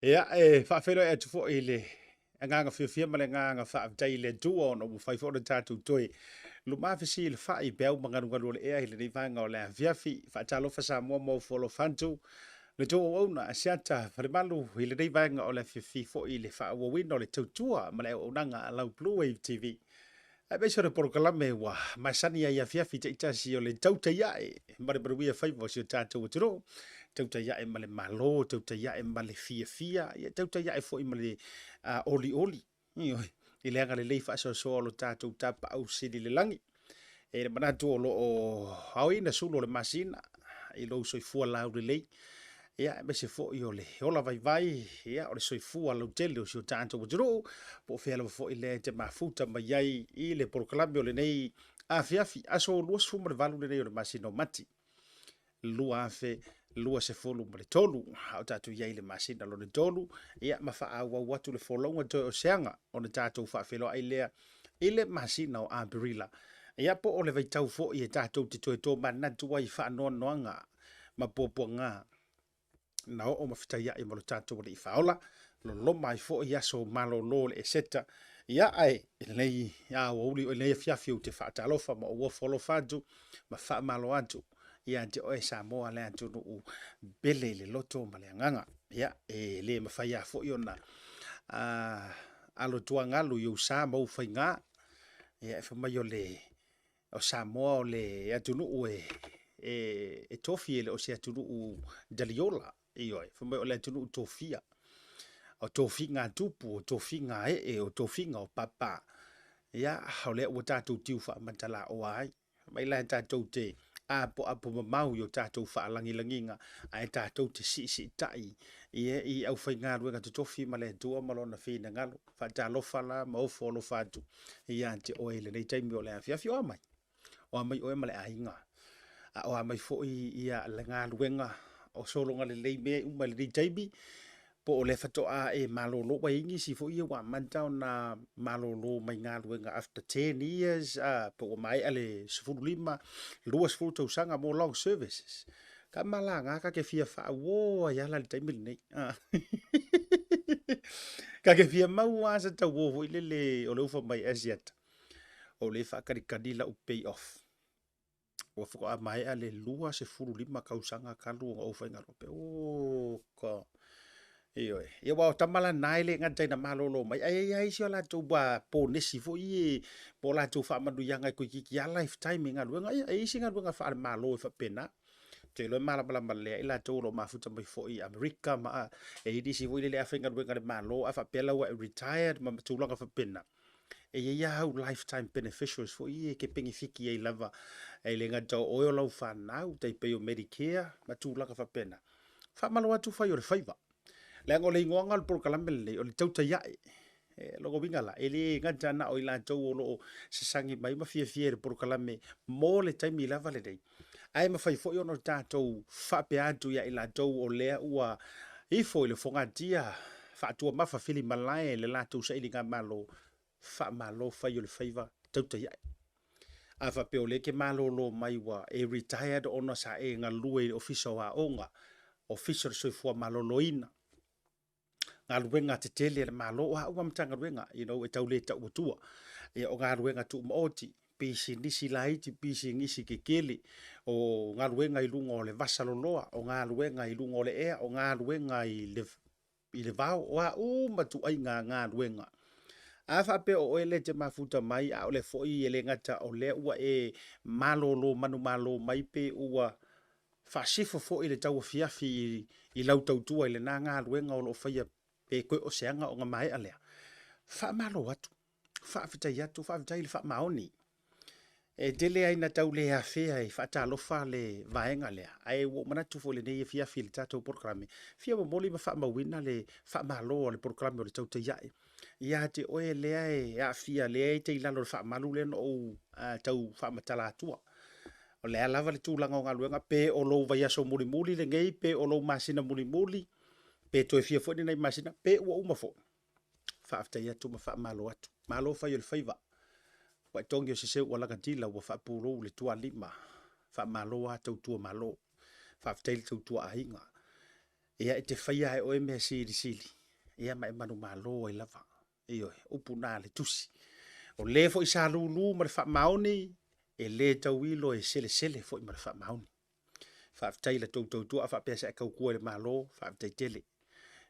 Ia, e faafeiloai atu foi i le agaga fiafia ma le agaga faafetai i le Atua ona ua mafai foi ona tatou toe lumafesilafai i peau ma galugalu o le ea i lenei vaega o le afiafi. Faatalofa Samoa ma ofo alofa atu le tou auauna Asiata Falemalu i lenei vaega o le afiafi foi i le faaauauina o le tautua ma le auaunaga a lau Blue Wave TV. Aemaise o le polokalame ua masani ai i afiafi taitasi o le tautai ae ma le manuia faiva o si o tatou atunuu, tautai ae ma le Malo, tautai ae ma le fiafia, ia tautai ae foi ma le olioli, ioe, i le agalelei faasoasoa o lo tatou Tapaau Sili i le lagi. E le manatu o lo o aoina sulu o le masina i lou soifua laulelei, ia, aemaise foi o le ola vaivai, ia, o le soifua lautele o si o tatou atunuu, po o fea lava foi lea e te mafuta mai ai i le polokalame o lenei afiafi, aso 28 lenei o le masina o Mati 2023, a o tatou i ai i le masina lona tolu, ia, ma faaauau atu le folauga toe o se aga ona tatou faafeiloai lea i le masina o Aperila. Ia, po o le vaitau foi e tatou te toe tomanatu ai i faanoanoaga ma puapuaga na oo ma fetaiai ma lo tatou Alii Faaola, loloma ai foi aso malolo o le Eseta. Ia, ae i lenei aoauli, i lenei afiafi ou te faatalofa ma ou ofo alofa atu ma faamalo atu ia te oe Samoa le atunuu pele i le loto ma le agaga. Ia, e le mafai lava foi ona alo tuagalu i ou sa ma ou faiga. Ia, e fai mai o le o Samoa o le atunuu e tofi, e le o se atunuu daliola. Ioe, fai mai o le atunuu tofia, o tofiga a tupu, o tofiga a ee, o tofiga o papa. Ia, o lea ua tatou tiu faamatalaoa ai. Fai mai la tatou te apoapo mamao i o tatou faalagilagiga, ae tatou te siisiitai i aufaigaluega totofi ma le Atua ma Lona finagalo. Faatalofa la ma ofo alofa atu ia te oe i lenei taimi o le afiafi. O a mai? O a mai oe ma le aiga? A o a mai foi ia le galuega o sologa lelei mea uma i lenei taimi? Po o lea faatoa e malolo? Ua i ai nisi foi ia ua amata ona malolo mai galuega after 10 years, po ua maea le 15, 20 tausaga mo long services. Ka malaga ka ke fia faauo ai ala i le taimi lenei. Ka ke fia mau lava se tauo foi lele o le ufa mai Asiata. O lea e faakalikali lau pay off. Ua faatoa maea le 25 tausaga talu ona ou faigaluega. Pe oka. Ioe. Ia aua o tama la na e le gata ina malolo mai, ae i ai isi o latou ponesi foi ia po o latou faamanuiaga e toeitiiti lava lifetime i galuega ia. E i ai isi galuega faale-Malo e faapena. Ou te iloa e malamalama lelei lava i latou o lo o mafuta mai foi i Amerika ma e i ai nisi foi lele a faigaluega i le Malo a faapea la ua e retired ma tulaga faapena, e i ai lava au lifetime beneficials foi ia e te penefiti ai lava, e le gata o oe o lau fanau, tai pei o Medicare ma tulaga faapena. Faamalo atu fai o le faiva. Leaga o le igoaga o le polokalame lenei, o le tautai ae. E, lona uiga la, e le gata na o i latou o lo o sasagi mai ma fiafia i le polokalame mo le taimi lava lenei, ae mafai foi ona tatou faapea atu ia i latou o lea ua ifo i le fogatia faatuamafa filimalae le latou sailigamalo, faamalo fai o le faiva, tautai ae. A faapea o lea e te malolo mai ua e retired ona sa e galue i le Ofisa o Aoga, Ofisa o le Soifua Maloloina, galuega tetele a le Malo, o a uma Matagaluega, you know, e tau le tau atua. Ia, o galuega tumaoti, pisinisi laiti, pisinisi tetele, o galuega i luga o le vasa loloa, o galuega i luga o le ea, o galuega i le i le vao, o a uma ituaiga galuega. A faapea o oe lea e te mafuta mai, a o lea foi e le gata o lea ua e malolo manumalo mai pe ua faasifo foi le tauafiafi i lau tautua i lena galuega o lo o faia pe toe o se aga ona maea lea, faamalo atu, faafetai atu, faafetai le faamaoni. E tele lava ina tau le afea e faatalofa le vaega lea, ae ua ou manatu foi i lenei afiafi i le tatou polokalame, fia momoli ma faamauina le faamalo a le polokalame o le Tautai Ae ia te oe lea e aafia, lea e te i lalo o le faamalu lea na ou tau faamatala atua. O le a lava le tulaga o galuega, pe o lou vaiaso mulimuli lenei, pe o lou masina mulimuli, pe toe fia foi ni nai masina, pe ua uma foi, faafetai atu ma faamalo atu. Malo fai o le faiva. Ua e togi o se seu ua lagatila ua faapulou i le tualima. Faamalo lava tautua malo. Faafetai le tautua aiga. Ia, e te faia lava e oe mea silisili, ia ma e manumalo ai lava. Ioe, upu na a le tusi. O le foi sa lulu ma le faamaoni, e le tauilo e selesele foi ma le faamaoni. Faafetai i la tou tautua, a faapea sa e tautua i le Malo, faafetai tele.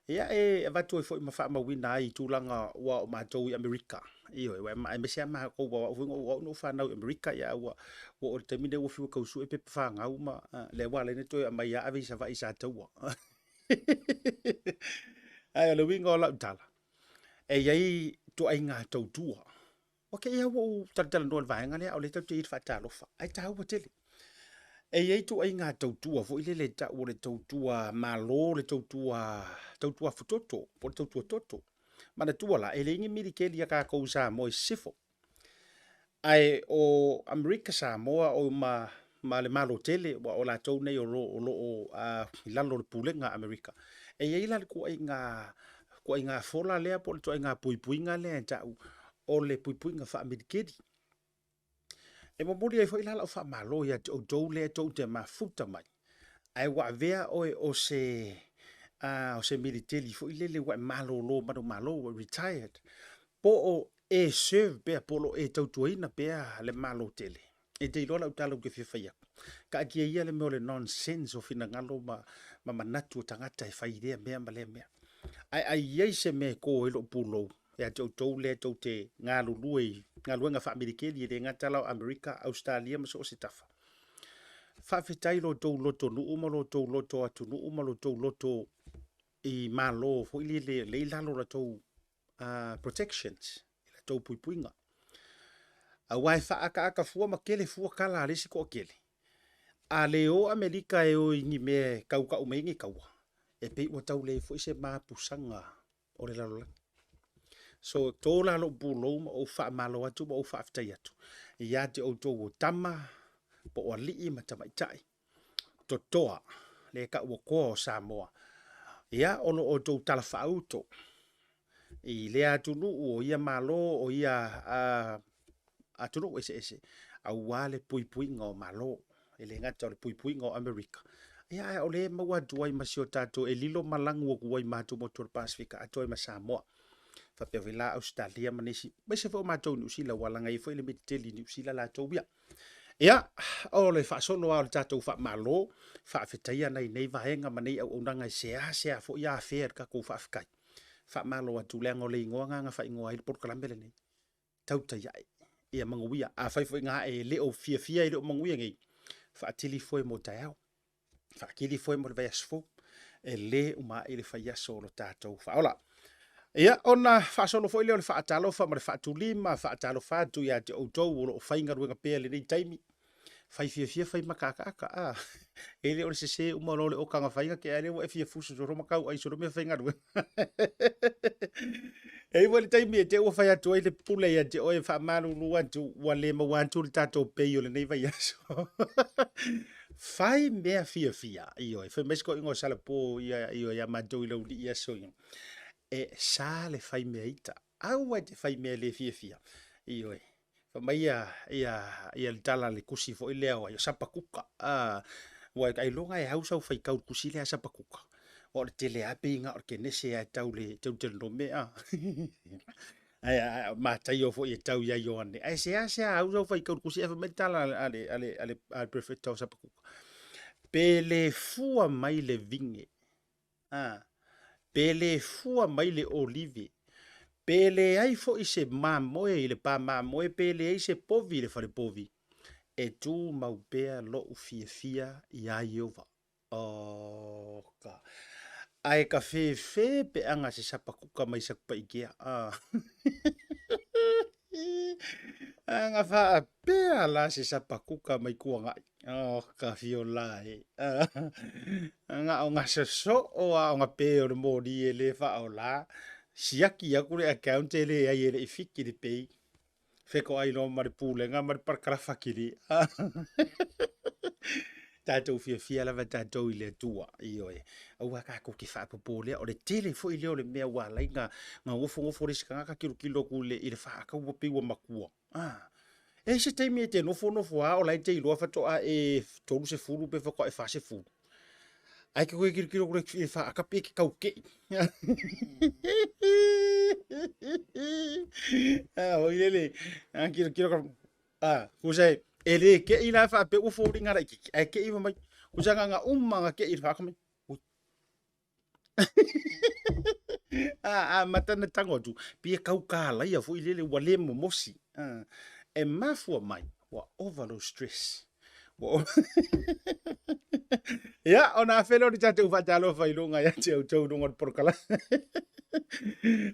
Ia e avatu ai foi ma faamauina ai i tulaga ua o matou i Amerika, ioe, aemaise lava matou aua o au foi o au na ou fanau i Amerika, ae ua oo i le taimi lenei ua fiu e tau sue pepa fanau ma lea ua ala ai ona toe aumai lava ave i Savaii i Sataua. Ae o le uiga o lau tala, e i ai ituaiga tautua. Ua te i lava ua ou talatalanoa i le vaega lea a o lea tatou te i i le faatalofa, ae taua tele. E i ai ituaiga tautua foi lele e tau o le tautua malo, le tautua, tautua afutoto po o le tautua toto. Manatua la, e leai ni militeli a tatou i Samoa i sisifo, ae o Amerika Samoa ma le Malo tele, aua o latou nei o lo o i lalo o le pulega a Amerika. E i ai la le ituaiga fola lea po o le ituaiga puipuiga lea e tau o le puipuiga faamiliteli. E momoli ai foi la lau faamalo ia te outou lea tou te mafuta mai, ae ua avea oe o se militeli foi lele ua e malolo manumalo, ua retired, po o e serve pea po o lo o e tautuaina pea le Malo tele. E te iloa lau tala ou te fia fai atu, taatia ia le mea o le nonsense o finagalo ma manatu o tagata e fai i lea mea ma lea mea. Ae a i ai se mea e to ai lou pulou ia te outou lea tou te galulue i galuega faamiliteli e le gata la o Amerika, Ausetalia ma so o se tafa, faafetai i lo outou lotonuu ma lo outou loto atunuu ma lo outou loto i Malo foi lele lea e i lalo o la outou protections, i la outou puipuiga. Aua e faaataata fua ma tele fua tala a le isi toatele, a le o Amerika e o i ni mea e tautau mai ai ni taua, e pei ua tau leai foi se mapusaga o le lalolagi. So, to la lou pulou ma ou faamalo atu ma ou faafetai atu ia te outou o tama po o alii ma tamaitai totoa, lea e tau o toa o Samoa, ia, o lo outou talafaauto i lea atunuu, o ia Malo, o ia atunuu eseese, aua le puipuiga o Malo. E le gata o le puipuiga o Amerika, ia ae o lea e maua atu ai ma si o tatou, e lilo ma lanu atu ai ma atumotu o le Pasefika atoa ai ma Samoa. Faapea foi la Ausetalia ma nisi, aemaise foi o matou i Niu Sila, aua leaga e i ai foi le militeli i Niu Sila latou ia. Ia, o le faasolo lava o le tatou faamalo, faafetaia nai nei vaega ma nei auaunaga e seasea foi afea e le tatou faafetai. Faamalo atu leaga o le igoa lena na faaigoa ai le polokalame lenei, Tautai Ae, ia manuia. Afai foi na e le o fiafia e le o manuia nei, faatili foe mo taeao, faatili foe mo le vaiaso fou, e le uma ai le faiaso o lo tatou faaola. Ia, ona faasolo foi lea o le faatalofa ma le faatulima, faatalofa atu ia te outou o lo o faigaluega pea i lenei taimi, fai fiafia fai mataataata a e le o le sese uma loa o le oka na fai na tea lea ua e fia fusu solo ma tau ai solo mea faigaluega. E i ai foi le taimi e te ua fai atu ai le pule ia te oe e faamalulu atu ua le maua atu le tatou pay o lenei vaiaso. Fai mea fiafia, ioe, fai mai si toeaina o Salapo ia, ioe, ia matou i Laulii i aso ia. E sa le fai mea ita, aua e te fai mea le fiafia, ioe. Fai mai ia, ia, ia le tala a le tusi foi lea o ai, o Sapakuka. Ua ailoga e au sau faitau i le tusi lea a Sapakuka. Aua o le tele lava pei na o le Kenese lava e tau le Teutelonome a. Ae o Mataio foi e tau ia Ioane. Ae seasea au sau faitau i le tusi ae fai mai le tala a le Perofeta o Sapakuka, pe le fua mai le vine, a, pe le fua mai le olive, pe leai foi se mamoe i le pa mamoe, pe leai se povi i le fale povi, e tumau pea lou fiafia iā Ieova. Oka. Ae ka fefe peaga se sapakuka mai Satupaitea. Ah. Aga faapea la se sapakuka mai Tuanai. Oh, ka fiola e. Na o nga sosoo a o nga pe o le moli e le faaola. Siaki aku le account e leai e le i fiki le pay. Fetoai loa ma le pulega ma le parakalafa kili. Tatou fiafia lava tatou i le Atua. Ioe. Aua tatou te faapopolea. O le tele foi lea o le mea ua ala ai na nofonofo le isi tagata tilotilo atu i le faatau ua pei ua matua. Ah. E i ai se taimi e te nofonofo lava o la e te iloa faatoa e 30 pe faatoa e 40. Ae ke koe kilokilo kule e whaakapi e ke kau kei. Ah, oi lele. Ah, kilokilo ka ah, kusa e le kei la whaape ua fōringa la ikiki. Ae kei mai. Kusa nga nga uma nga kei whaaka mai. Ah, ah, matana tango atu. Pia kau kālaia fo i lele ua le momosi. Ah, e mafua mai, ua ova lou stress. Ua Ia, ona afe lea o le tatou faatalofa i luga ia te outou i luga o le polokalame.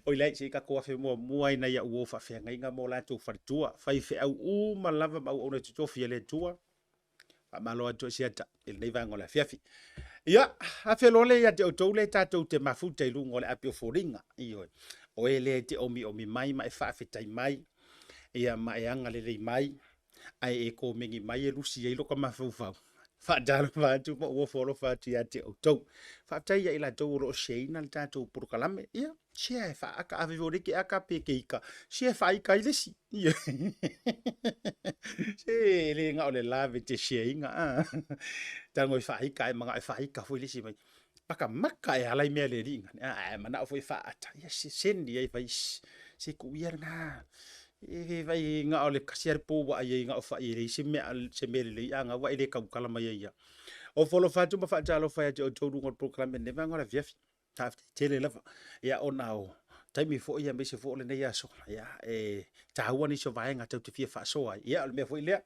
Oi lai, se i tatou afe muamua ina ia uo faafeagaiga ma o latou faletua, faifeau uma lava ma auauna totofi a le Atua. Faamalo atu e siata i lenei vaega o le afiafi. Ia, afe loa lea ia te outou lea tatou te mafuta i luga o le api o foliga. Ioe. O e lea e te omiomi mai ma e faafetai mai, ia ma e agalelei mai, ae e komeni mai e lusi ai loka mafaufau. Faatalofa atu ma ou ofo alofa atu ia te outou. Faafetai ia i latou o lo o share-ina le tatou polokalame. Ia, share e faaaka, a fai o le ke aka pe ke ika, share faaika ai le isi. Se e le na o le lave te share-ina, a. Tago e faaika ae manao e faaika foi le isi mai. Paka maka e ala i mea le alii ngane. A, ae manao foi e faaata. Ia se sendi ai fai, se tuu ia lena. E vai na o le kasi lava le po ua ai ai na o fai e leai se mea, se mea lelei a gau a e le tautala mai ai ia. Ofo alofa atu ma faatalofa ia te outou i luga o le polokalame lenei vaega o le afiafi. Faafetai tele lava. Ia ona o taimi foi aemaise foi o lenei aso, ia e taua nisi o vaega tatou te fia faasoa ai. Ia o le mea foi lea, o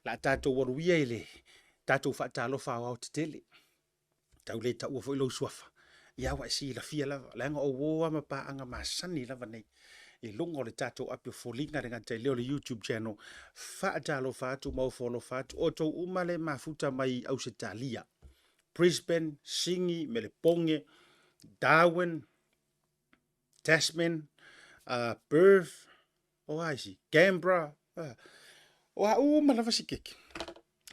le a tatou alu ia i le tatou faatalofa aoaotetele. Tau le taua foi lou suafa, ia ua e silafia lava, leaga o uo lava ma paaga masani lava nei i luga o le tatou api o foliga le gata i lea o le YouTube channel. Faatalofa atu ma ofo alofa atu outou uma le mafuta mai i Ausetalia, Brisbane, Sini, Melepoge, Darwin, Tasman, Perth, o a isi, Canberra, o a uma lava si keke.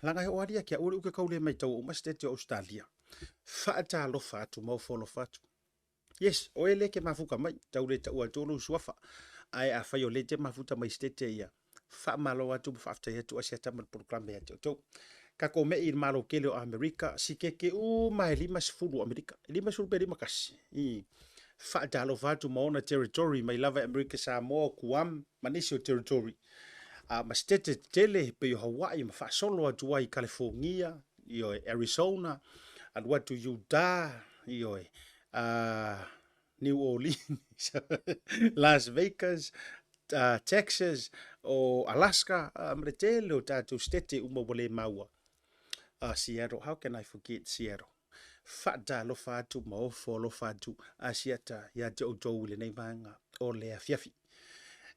Leaga e oo ali ia te au e le uke kau le maitaua uma sitete o Australia. Faatalofa atu ma ofo alofa atu. Yes, o e le ke mafuta mai, tau le taua atu o lou suafa. Ae afai o le te mafuta mai sitete ia, faamalo atu ma faafetai atu Asiata ma le polokalame ia te outou. Tatou me'i i le Malo tele o Amerika, sikeke uma e 50 o Amerika, e 50 pe 51. I faatalofa atu ma ona territory mai lava i Amerika Samoa, Guam ma nisi o territory. A ma sitete tetele pei o Hawaii ma faasolo atu ai i California, ioe, Arizona, alu atu i Utah, ioe, New Orleans, Las Vegas, Texas, o Alaska, ma le tele o tatou sitete uma ua le maua. Seattle, how can I forget Seattle? Faatalofa atu ma ofo alofa atu Asiata ia te outou i lenei vaega o le afiafi.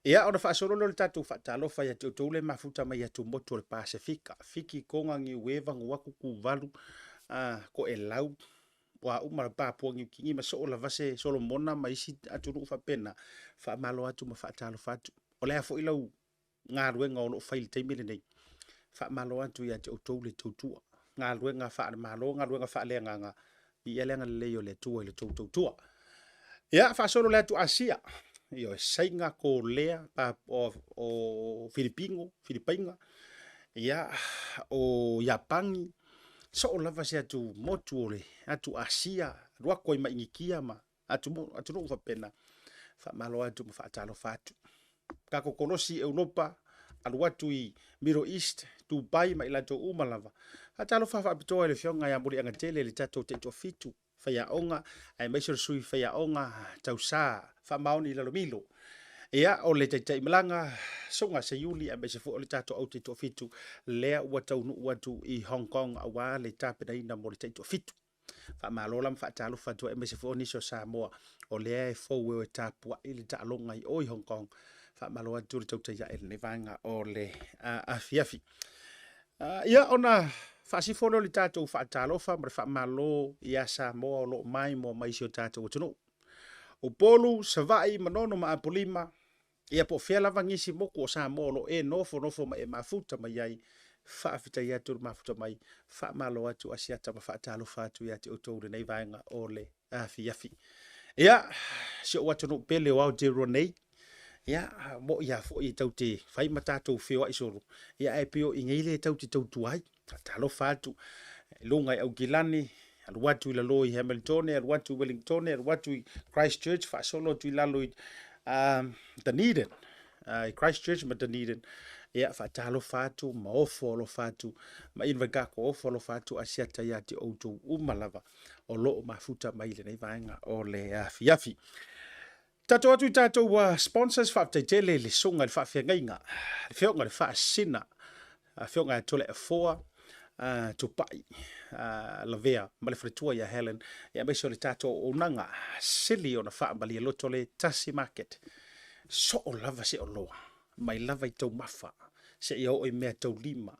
Ia, ona faasolo lea o le tatou faatalofa ia te outou le mafuta mai atumotu o le Pasefika, Fiti, Tonga, Niue, Vanuatu, Tuvalu, Toelau, ua uma le Papua Niu Kini ma soo lava se Solomona ma isi atunuu faapena, faamalo atu ma faatalofa atu. O le a foi lau galuega o lo o fai i le taimi lenei, faamalo atu ia te outou le tautua. Galuega faale-Malo, galuega faaleagaga, viia le agalelei o le Atua i le tou tautua. Ia, faasolo le atu Asia, ioe, Saina, Kolea, o Filipino, Filipaiga, ia, o Iapani, soo lava se atu motu o le atu Asia, alu atu ai ma Initia ma atunuu faapena, faamalo atu ma faatalofa atu. Tatou kolosi i Europa, alu atu i Middle East, Dubai ma i latou uma lava. Faatalofa faapitoa i le Afioga ia Muliagatele, le tatou Taitoafitu faiaoga, aemaise o le sui faiaoga tausa faamaoni i Lalomilo. Ia, o le taitai malaga, Susuga Seiuli, aemaise foi o le tatou au Taitoafitu, lea ua taunuu atu i Hong Kong aua le tapenaina mo le Taitoafitu. Faamalo la ma faatalofa atu ai, aemaise foi o nisi o Samoa o lea e fou e o e tapuai le taaloga i o i Hong Kong. Faamalo atu le tautai ae i lenei vaega o le afiafi. Ia, ona faasifo lea o le tatou faatalofa ma le faamalo ia Samoa o lo o maimoa mai si o tatou atunuu. Upolu, Savaii, Manono ma Apolima, ia po o fea lava nisi motu o Samoa o lo o e nofonofo ma e mafuta mai ai, faafetai atu le mafuta mai, faamalo atu Asiata ma faatalofa atu ia te outou i lenei vaega o le afiafi. Ia, si ou atunuu pele o Aotearoa nei, ia, mo'i lava foi e tatou te fai ma tatou feoai solo, ia ae pei o i nei lea tatou te tautua ai. Faatalofa atu i luga i Aukilani, Alu atu i lalo i Hamiltone, alu atu i Wellingtone, alu atu i Christchurch, faasolo atu i lalo i Dunedin, i Christchurch ma Dunedin. Ia, faatalofa atu ma ofo alofa atu ma Invercargill, ofo alofa atu Asiata ia te outou uma lava o lo o mafuta mai i lenei vaega o le afiafi. Tatou atu i tatou sponsors, faafetai tele i le susuga i le faafeagaiga, le afioga i le Faasisina, afioga ia Toleafoa Tupai Lavea ma le faletua ia Helen, aemaise o le tatou auaunaga sili ona faamalie loto le Tasi Market. Soo lava se oloa, mai lava i taumafa, seia oo i mea taulima,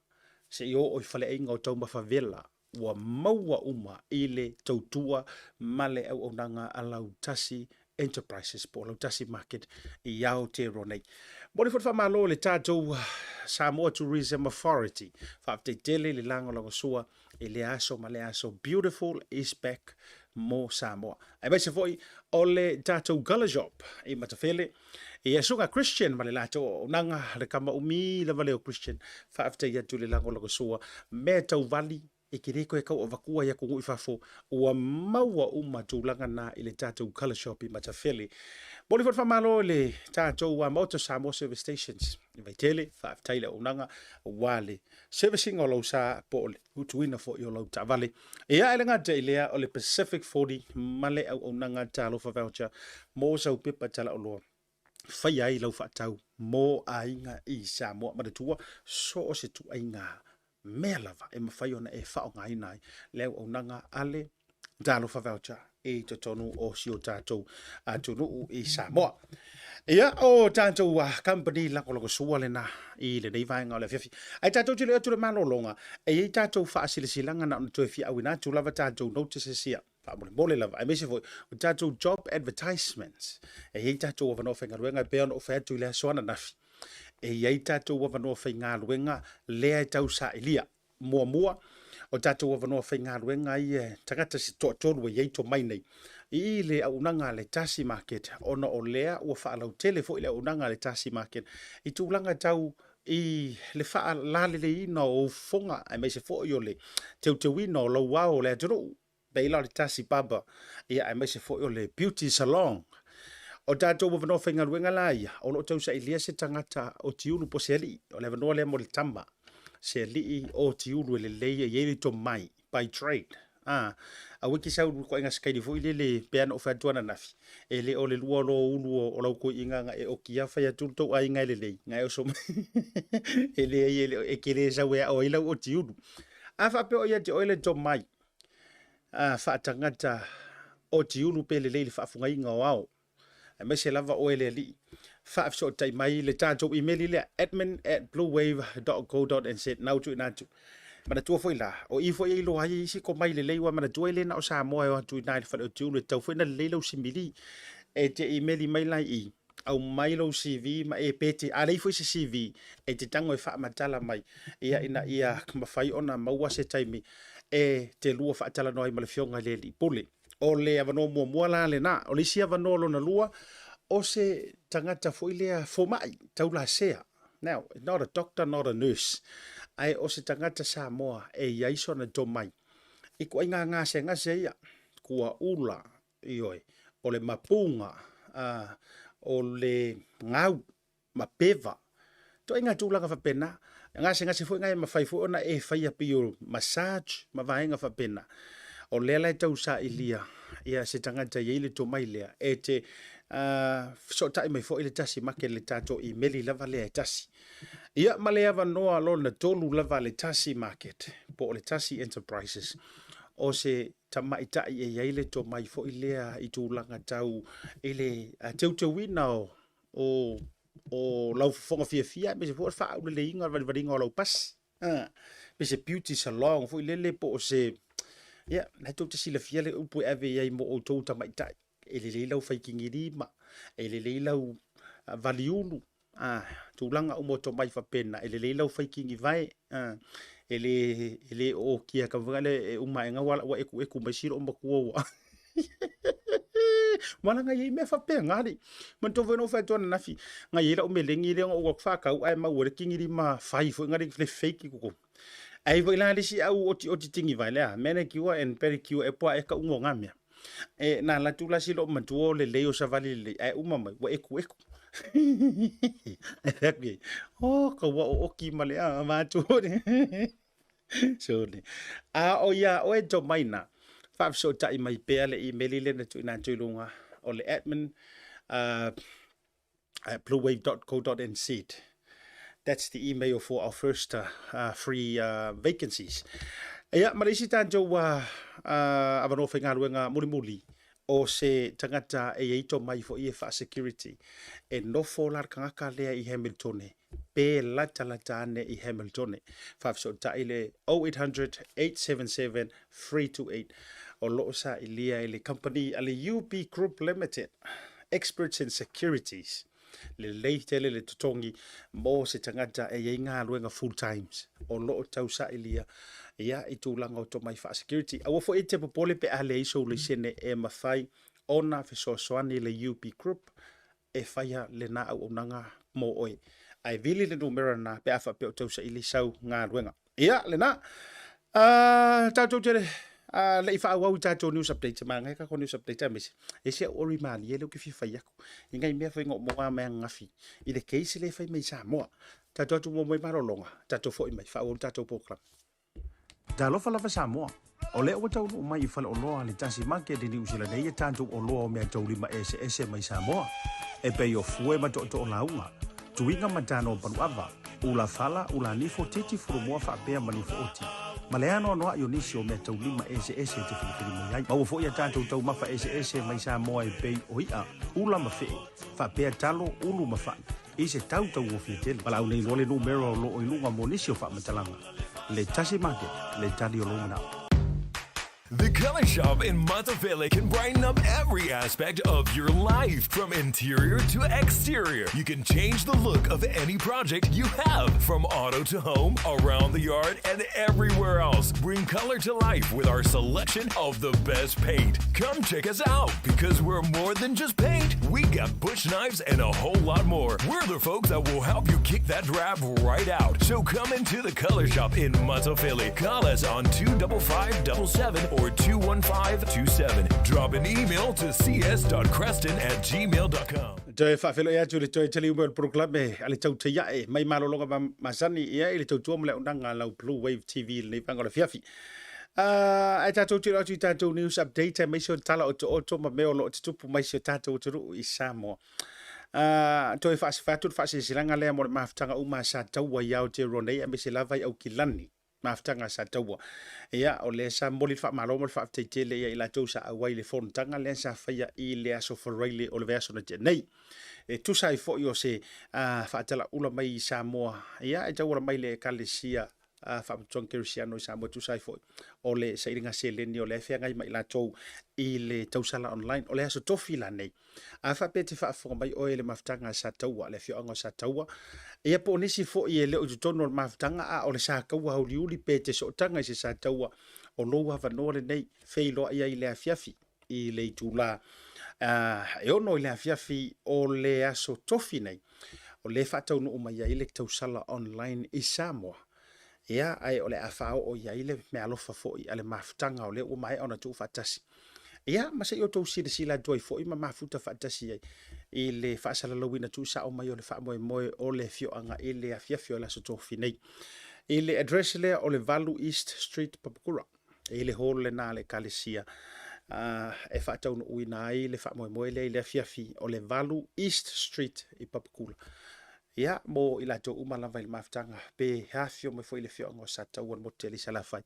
seia oo i faleaiga o taumafa vela, ua maua uma i le tautua ma le auaunaga a Lautasi Enterprises po o Lautasi Market i Aotearoa nei. Momoli foi le faamalo i le tatou Samoa Tourism Authority. Faafetai tele i le lagolagosua i lea aso ma lea aso. Beautiful is back mo Samoa. Aemaise foi o le tatou Gala Shop i Matafele. Ia susuga Christian ma le latou auaunaga, le tama umi lava lea o Christian, faafetai atu i le lagolagosua, mea tauvali e te le toe tau avatua i atunuu i fafo, ua maua uma tulaga na i le tatou Colour Shop i Matafele. Momoli foi le faamalo i le tatou Maota Samoa Service Stations i Vaitele, faafetai i le auaunaga aua le service ina o lau sa po o le utuina foi o lau taavale. Ia, e le gata i lea, o le Pacific 40 ma le auaunaga Talofa Voucher mo sau pepa talaoloa faia ai lau faatau mo aiga i Samoa. Manatua, so o se tuaiga mea lava e mafai ona e faaaogaina ai le auaunaga a le Talofa Voucher i totonu o si o tatou atunuu i Samoa. Ia, o tatou company lagolagosua lena i lenei vaega o le afiafi. Ae tatou te le atu le malologa, e i ai tatou faasilasilaga na ona toe fia auina atu lava tatou notices ia, faamolemole lava, aemaise foi o tatou job advertisements. E i ai tatou avanoa faigaluega e pei ona ou fai atu i le aso ananafi. E i ai tatou avanoa faigaluega lea e tau sailia. Muamua, o tatou avanoa faigaluega ia tagata se toatolu e i ai tomai nei i le auaunaga a le Tasi Market, ona o lea ua faalautele foi le auaunaga a le Tasi Market i tulaga tau i le faalaleleina o ou fofoga aemaise foi o le teuteuina o lau ao o le atunuu. Pei la o le Tasi Barber, ia aemaise foi o le Beauty Salon. O tatou avanoa faigaluega la ia, o lo o tausailia se tagata o tiulu po o se alii. O le avanoa lea mo le tama, se alii o tiulu e lelei e i ai le tomai by trade. Ah, aua e te sau i le ituaiga sikaini foi lele pei ona ou fai atu ananafi, e le o le lua o lou ulu o lau toeaina na e okia fai atu le tou aiga e lelei, na e oso mai. E leai, e le, e te le sau e ao ai lau otiulu. A faapea o ia te oe le tomai, faatagata otiulu pe lelei le faafugaina o ao, aemaise lava oe le alii, faafesootai mai le tatou imeli lea, admin@bluewave.co.nz, na ou tuuina atu. Manatua foi la, o i foi e iloa ai isi tomai lelei, ua manatua e le na o Samoa e o atu i ina i le fale otiulu, e tatau foi ona lelei lau simili. E te imeli mai la i i, aumai lou CV ma e pe te, a leai foi se CV, e te tago e faamatala mai, ia ina ia mafai ona maua se taimi e te lua faatalanoa ai ma le Afioga i le Alii Pule. O le avanoa muamua la lena. O le isi avanoa lona lua, o se tagata foi lea fomai, taulasea. Now, not a doctor, not a nurse, ae o se tagata Samoa e i ai sona tomai i ituaiga gasegase ia, kuaula, ioe, o le mapuga, o le gau ma peva. Ituaiga tulaga faapena. Gasegase foi na e mafai foi ona e faia pei o massage ma vaega faapena. O lea la e tausailia ia se tagata e i ai le tomai lea e te fesootai mai foi le Tasi Market i le tatou imeli lava lea e tasi. Ia ma le avanoa lona tolu lava le Tasi Market po o le Tasi Enterprises, o se tamaitai e i ai le tomai foi lea i tulaga tau i le teuteuina o o o lau fofoga fiafia aemaise foi o le faaauleleiga o le valivaliga o lau pasi. Pe se beauty salon foi lele po o se, ia, na tou te silafia le upu e ave i ai mo outou tamaitai. E lelei lau faikigilima, e lelei lau valiulu, tulaga uma o tomai faapena, e lelei lau faikigivae, e le, e le ootia ka foi lea e uma ae gau ala ua ekueku mai si loo matua ua. Wala ngai i mea faapena alii. Manatua foi na ou fai atu ananafi, ngai ai lau melegi lea na ou atu faatau ae maua ai le kigilima fai foi na le fake i totonu. Ai foi la le isi au otioti tinivae lea, manicure and pedicure e poa e ka uga o ngā mea. E na alu atu la si loomatua o lelei o savali lelei, ae uma mai ua ekueku. Ae fai atu i ai, oh, ka ua ooki ma le a vatu. Sole. A o ia oe tomai na, faafesootai mai pea le email lea na tuuina atu i luga o le admin at bluewave.co.nz. That's the email for our first free vacancies. Ia, ma le isi tatou avanoa faigaluega mulimuli, o se tagata e i ai tomai foi e faa-security. E nofo la le tagata lea i Hamiltone, pe latalata ane i Hamiltone. Faafesootai le 0800 877 328. O loo sailia e le company a le UB Group Limited, experts in securities. Lelei tele le totogi mo se tagata e i ai galuega full times o loo tausailia ia i tulaga o tomai faa-security. Aua foi e te popole pe a leai sou laisene, e mafai ona fesoasoani le UB Group e faia lena auaunaga mo oe. Ae vili le numera lena pe a faapea o tausaili sau galuega. Ia, lena. Tatou te le i faaauau i tatou news update, manaia tatou news update aemaise e ese au ori malie lea ou te fia fai atu i nai mea foi na ou maua mai ananafi i le case lea e fai mai i Samoa. Tatou atu muamua i malologa, tatou foi mai faaauau le tatou program. Talofa lava Samoa. O lea ua taunuu mai i faleoloa a le Tasi Market i Niu Sila nei e tatou oloa o meataulima eseese mai Samoa, e pei o fue ma tootoo lauga, tuiga ma tano paluava, ula fala, ula nifo, titi fulumoa faapea ma nifo oti, ma le anoanoai o nisi o meataulima eseese e te filifili mai ai. Maua foi a tatou taumafa eseese mai Samoa e pei o i'a, ula ma fee, faapea talo, ulu ma fai, i se tau taugofie tele. Valaau nei loa le numera o loo i luga mo nisi o faamatalaga. Le Tasi Market, le tali o lou manao. The Color Shop in Matafele can brighten up every aspect of your life, from interior to exterior. You can change the look of any project you have, from auto to home, around the yard, and everywhere else. Bring color to life with our selection of the best paint. Come check us out because we're more than just paint. We got bush knives and a whole lot more. We're the folks that will help you kick that drab right out. So come into the Color Shop in Matafele. Call us on 25577 or 21527. Drop an email to cs.creston@gmail.com. Toe faafeiloai atu i le toe taliu mai o le polokalame a le Tautai Ae mai malologa ma masani ia i le tautua ma le auaunaga a lau Blue Wave TV i lenei vaega o le afiafi. Ae tatou tilotilo atu i tatou news update aemaise o tala otooto ma mea o lo o tutupu mai si o tatou atunuu i Samoa. Toe faasifa atu le faasilasilaga lea mo le mafutaga uma a Sataua i Aotearoa nei aemaise lava i Aukilani. Mafutaga a Sataua. Ia, o lea sa momoli le faamalo ma le faafetai tele ia i latou sa auai i le fonotaga lea sa faia i le aso Faraile o le vaiaso na tea nei. E tusa ai foi o se faatalaula mai i Samoa, ia, e tauala mai le Ekalesia Faapotopotoga Kerisiano i Samoa, e tusa ai foi o le sailiga seleni o lea e feagai ma i latou i le tausala online. O le aso Tofi la nei. A faapea e te faafofoga mai oe i le mafutaga a Sataua, le afioaga o Sataua, ia po o nisi foi e le o i totonu o le mafutaga, a o le Sataua auliuli pe te sootaga i se Sataua, o lou avanoa lenei, feiloai ai i le afiafi i le itula e 6 i le afiafi o le aso Tofi nei, o lea e faataunuu mai ai le tausala online i Samoa. Ia, ae o le a faaoo i ai le meaalofa foi a le mafutaga o lea ua maea ona tuufaatasi. Ia, ma se i outou silasila atu ai foi ma mafuta faatasi ai i le faasalalauina tuusao mai o le faamoemoe o le afioaga i le afiafi o le aso Tofi nei. I le address lea o le 8 East Street, Papakura, i le hall lena a le Ekalesia e faataunuuina ai le faamoemoe lea i le afiafi o le 8 East Street i Papakura. Ia, mo i latou uma lava i le mafutaga, pe afifio mai foi i le afioaga o Sataua, le motu tele i Salafai,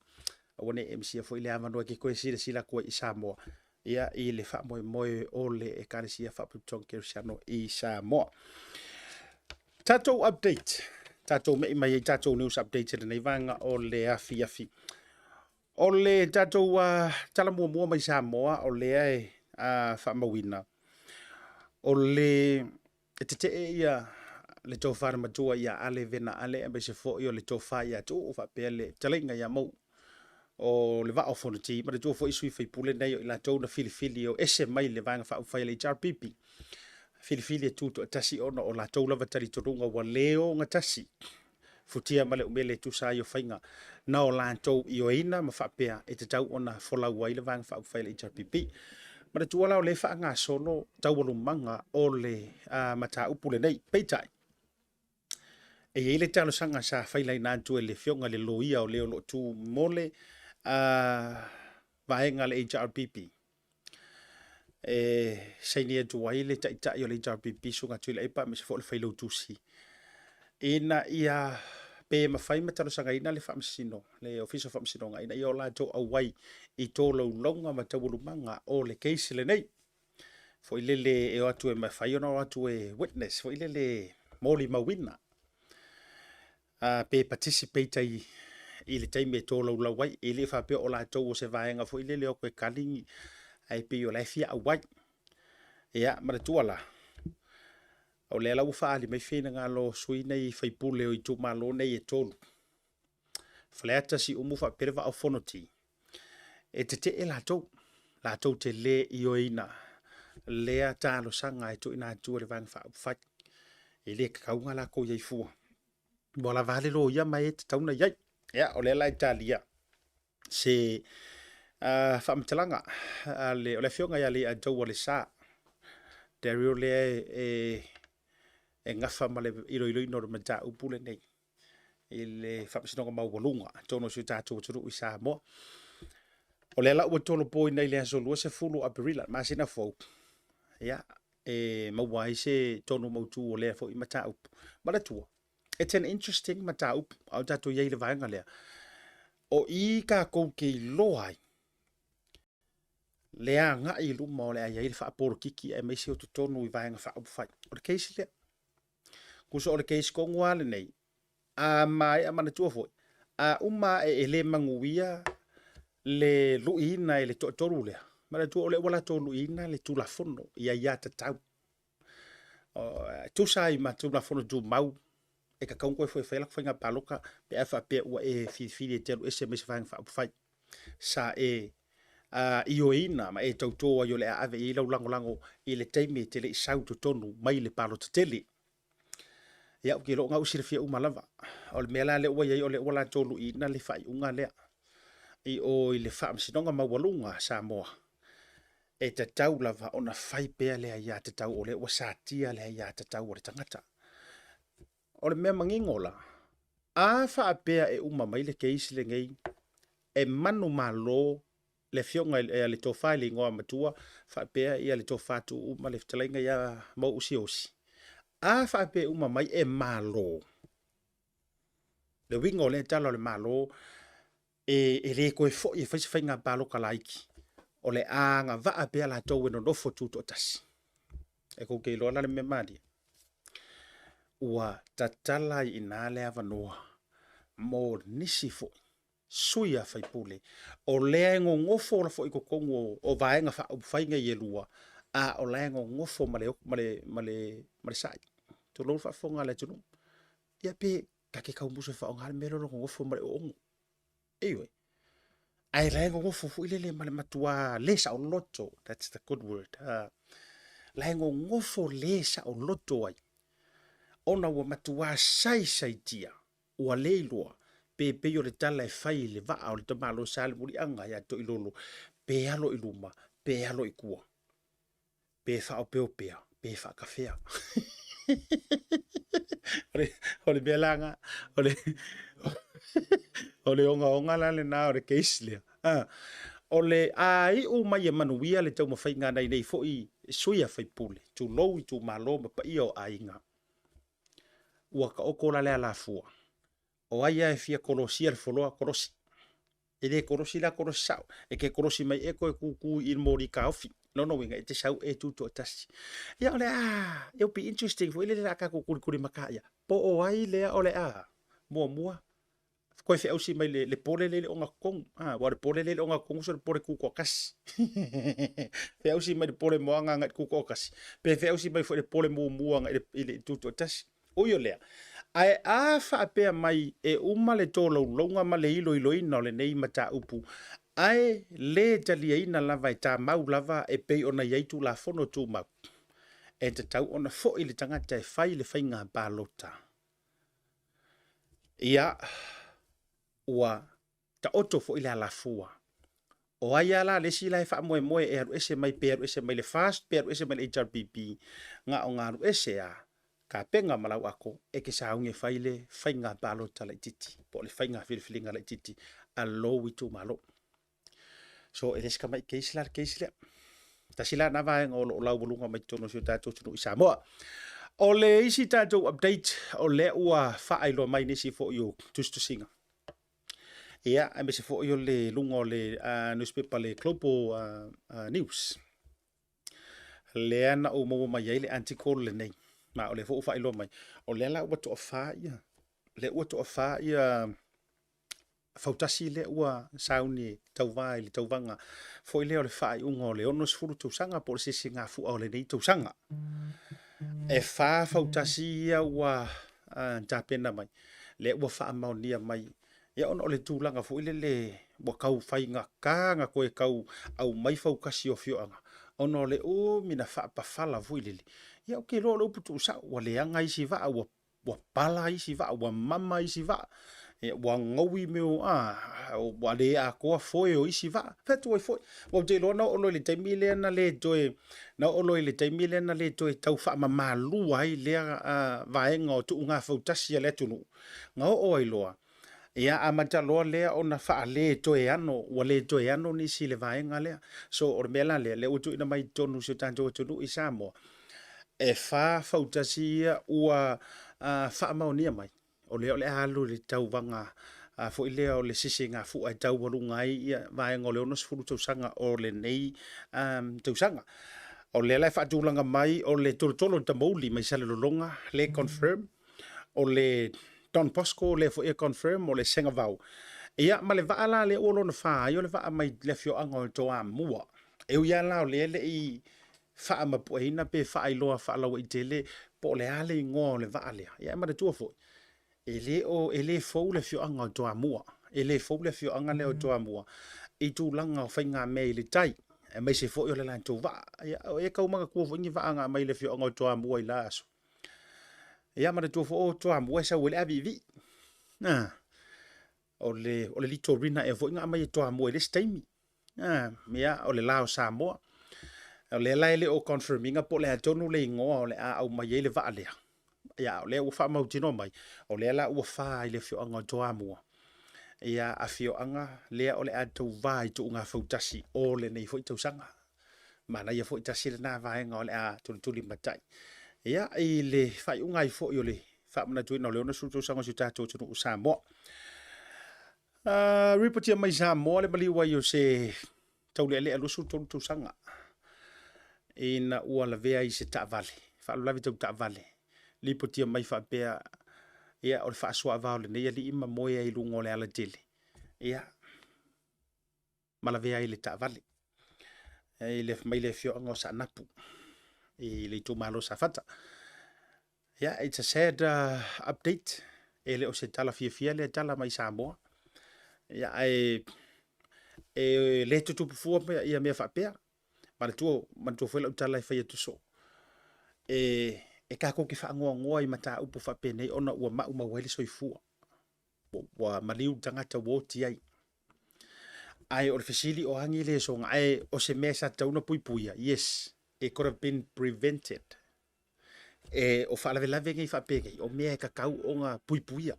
aua ne i e misia foi le avanoa e ke toe silasila atu ai i Samoa, ia, i le faamoemoe o le Ekalesia Faapotopotoga Kerisiano i Samoa. Tatou update, tatou mei mai ai tatou news update i lenei vaega o le afiafi. O le tatou tala muamua mai Samoa o lea e faamauina, o le e tetee ia le tofa le matua ia Ale Vena Ale aemaise foi o le tofa ia Tuuu faapea le fetalaiga ia Mou o le Vaa o Fonoti. Manatua foi sui faipule nei o i latou na filifili o ese mai le Vaega Faaupufai a le HRPP, filifili e tutoatasi ona o latou lava talitonuga ua le ogatasi. futia ma le umele e tusa ai o faiga na o latou ioeina ma faapea e tatau ona folau ai le Vaega Faaupufai a le HRPP. Manatua la o lea e faagasolo taualumaga o le mataupu lenei. Peitai, e i ai le talosaga sa failaina atu e le Afioga i le Loia o le o lo o tu mo le vaega a le HRPP, e saini atu ai le Taitai o le HRPP, Susuga Tuilaepa aemaise foi o le Failautusi, ina ia pe mafai ma talosagaina le Faamasino, le Ofisa o Faamasinoga ina ia o latou auai i tolaulauga ma taualumaga o le case lenei. Foi lele e o atu e mafai ona o atu e witness, foi lele molimauina, pe participate ai i le taimi e tolaulau ai. E le faapea o latou o se vaega foi lele e o atu e kali ni, ae pei o la e fia auai. Ia, manatua la, o lea la ua faaali mai finagalo o sui nei faipule o itumalo nei e 3, Faleata, Siumu faapea le Vaa o Fonoti, e tetee latou, latou te le ioeina lea talosaga e tuuina atu e le Vaega Faaupufai. E le tatau ona latou i ai fua, ua lava a le loia ma e tatau ona i ai. Ia, o lea la e talia se faamatalaga a le, o le afioga ia Leiataua Lesa Daryl lea e gafa ma le iloiloina o le mataupu lenei i le Faamasinoga Maualuga atonu o si o tatou atunuu i Samoa. O lea la ua tolopoina i le aso 20 o Aperila, masina fou, ia, e maua ai se tonu mautu o lea foi mataupu. Manatua, it's an interesting mataupu, a o tatou i ai i le vaega lea. O i tatou te iloa ai le agai i luma o le a i ai le faapolokiki aemaise o totonu i Vaega Faaupufai. O le case lea. Tusa o le case tonu lava lenei, a maea manatua foi, a uma ae e le manuia le luiina e le toatolu lea, manatua o lea ua latou luiina le Tulafono i aiatatau. E tusa ai ma Tulafono Tumau, e tatau ona toe foi e fai lau faiga palota pe a faapea ua e filifili e te alu ese mai se Vaega Faaupufai sa e ioeina ma e tauto ai o le a ave i ai lau lagolago i le taimi e te le i sau i totonu mai le palota tele. Ia, ou te iloa o lena ua silafia uma lava. O le mea la lea ua i ai, o lea ua latou luiina le faaiuga lea i o i le Faamasinoga Maualuga a Samoa, e tatau lava ona fai pea le aiatatau o lea ua satia le aiatatau a le tagata. O le mea manino la, a faapea e uma mai le case lenei e manumalo le afioga i le Tofa i le Igoamatua faapea ia le Tofa Tuuu ma le fetalaiga ia Mauu Siaosi, a faapea e uma mai e malo, le uiga o lea tala o le Malo e le toe foi e fai se faiga palota laiti, o le a agavaa pea latou e nonofo tutoatasi. E tou te iloa la le mea malie, ua tatala ai i ina le avanoa mo nisi foi sui a faipule o lea e nonofo foi i totonu o Vaega Faaupufai nei e lua, a o la e nonofo ma le, ma le, ma le, ma le sai. Tulou le faafofoga a le atunuu. Ia pe ta te tau musu e faaaoga le mea lea o le nonofo ma le oono. Ioe. Ae la e nonofo foi lele ma le matua le saoloto. That's the good word. La e nonofo le saoloto ai. Ona ua matua saisaitia, ua le iloa, pe pei o le tala e fai i le vaa o le tamaloa sa le muliaga ia Toilolo, pe alo i luma, pe alo i tua. Pe faaopeopea, pe faatafea. O le mea la lena, o le ogaoga la lena o le case lea. O le a iu mai e manuia le taumafaiga a nai nei foi sui a faipule, tulou itumalo ma paia o aiga, ua taoto la le alafua. O ai lava e fia kolosia le foloa, kolosi. E le kolosi la kolosi sao. E te kolosi mai e toe tutu i le moli taofi. Lona uiga e te sau e tutoatasi. Ia o le a, it'll be interesting foi lele o le a tatou tulitulimata ia. Po o ai lea o le a muamua toe feausi mai le, le pole lea i le ogatotonu. Ah, aua o le pole lea i le ogatotonu so le pole tutoatasi. Feausi mai le pole moana agai i le tutoatasi, pe feausi mai foi le pole mumu agai i le, i le tutoatasi. Ui o lea, ae a faapea mai e uma le tolaulauga ma le iloiloina o lenei mataupu, ae le taliaina lava e tamau lava e pei ona i ai Tulafono Tumau, e tatau ona foi le tagata e fai le faiga palota. Ia, ua taoto foi le alafua. O ai lava la le isi la e faamoemoe e alu ese mai pe alu ese mai le FAST pe alu ese mai le HRPP, na o na alu ese lava, tapena ma lau ato e te sauni e fai le faiga palota laitiiti po o le faiga filifiliga laitiiti a lou itumalo. So e le o se tamai case la le case lea. Tasi la na vaega o lo o laualuga mai totonu o si o tatou atunuu i Samoa. O le isi tatou update o lea ua faailoa mai nisi foi o tusitusiga. Ia, aemaise foi o le luga o le newspaper le Global News. Lea na ou maua mai ai le article lenei. Ma o lea foi ua faailoa mai. O lea la ua toafa ia, lea ua toafa ia fautasi lea ua sauni e tauva i le tauvaga foi lea o le faaiuga o le 60 tausaga po o le sisigafua o lenei tausaga. E fa fautasi ia ua tapena mai, lea ua faamaonia mai, ia ona o le tulaga foi lele ua tau faigata ona toe tau aumai fautasi o afioaga, ona o le umi na faapafala foi lele. Ia ou te iloa o le upu tuusao, ua leaga isi vaa, ua ua pala isi vaa, ua mama isi vaa, ua gaui mea o, a, ua le atoa foe o isi vaa. Fai atu ai foi, aua ou te iloa na oo loa i le taimi lea na le toe, na oo loa i le taimi lea na le toe tau faamamalua ai lea vaega o tuugafautasi a le atunuu, na oo ai loa, ia amata loa lea ona faale toe ano, ua le toe ano nisi i le vaega lea. So o le mea la lea, lea ua tuuina mai i totonu o si o tatou atunuu i Samoa, e fa fautasi ia ua faamaonia mai, o lea o le a alu i le tauvaga foi lea o le sisigafua e taualuga ai vaega o le 60 tausaga o lenei tausaga. O lea la e faatulaga mai o le Tolotolo Tamouli mai Salelologa lea e confirm, o le Don Bosco lea foi e confirm, o le Sengavao, ia ma le vaa la lea ua lona fa ai o le vaa mai le afioaga o Toamua. E ui lava la o lea e le i faamapueina pe faailoa faalauaitele po o le a le igoa o le vaa lea, ia ae manatua foi, e le o, e le fou le afioaga o Toamua, e le fou le afioaga lea o Toamua i tulaga o faigamea i le tai, aemaise foi o le latou vaa. Ia, o e tau manatua foi ni vaa na aumai i le afioaga o Toamua i la aso. Ia manatua foi o Toamua e sau ai le aviivii. A, o le, o le Litorina ea foi na aumai e Toamua i le isi taimi. A, ia, o le la o Samoa. O lea la e le o confirm ina po o le a tonu le igoa o le a aumai ai le vaa lea. Ia, o lea ua faamautinoa mai, o lea la ua fa i le afioaga o Toamua, ia afioaga lea o le a tauva i tuugafautasi o lenei foi tausaga. Manaia foi tasi lena vaega o le a tulitulimatai. Ia, i le faaiuga ai foi o le faamanatuina o le 60 tausaga o si o tatou atunuu o Samoa. Ripotia mai Samoa le maliu ai o se taulealea 23 tausaga ina ua lavea i se taavale, faalavelave tau taavale, lipotia mai faapea, ia, o le faasuaava o lenei alii ma moe ai i luga o le alatele, ia, ma lavea ai i le taavale mai le afioaga o Saanapu i le itumalo o Safata. Yeah, it's a sad update. E le o se tala fiafia lea tala mai Samoa. Yeah, ae e le tutupu fua ia mea faapea. Manatua, manatua foi lau tala e fai atu soo. E tatou te faanoanoa i mataupu faapenei ona ua maumau ai le soifua. Ua maliu le tagata ua oti ai. Ae o le fesili o a ni lesona, ae o se mea sa tatau ona puipuia, yes, it could have been prevented. E, o faalavelave nei faapenei, o mea e tatau ona puipuia.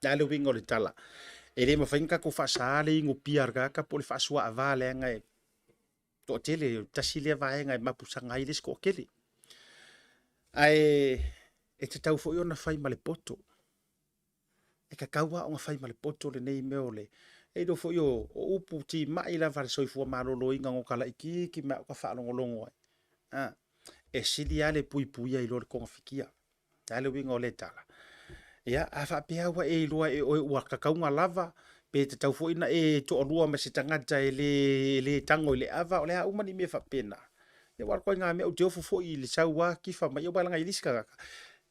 Le a le uiga o le tala? E le mafai ona tatou faasa le inupia a le tagata po o le faasuaava leaga e toatele, tasi lea vaega e mapusaga ai le isi toatele. Ae e tatau foi ona fai ma le poto. E tatau lava ona fai ma le poto lenei mea o le... E iloa foi o upu timai lava a le soifua maloloina no ta laitiiti mai lava o ta faalogologo ai. A, e sili lava le puipuia i lo le togafitia. O le a le uiga o lea tala? Ia, a faapea ua e iloa e oe ua tatau ona lava, pe tatau foi ona e toalua ma se tagata e le tago i le ava, o le a uma ni mea faapena. Ia aua o le ituaiga mea ou te ofo foi i le sau lava tifa mai, aua leaga e i ai le isi tagata,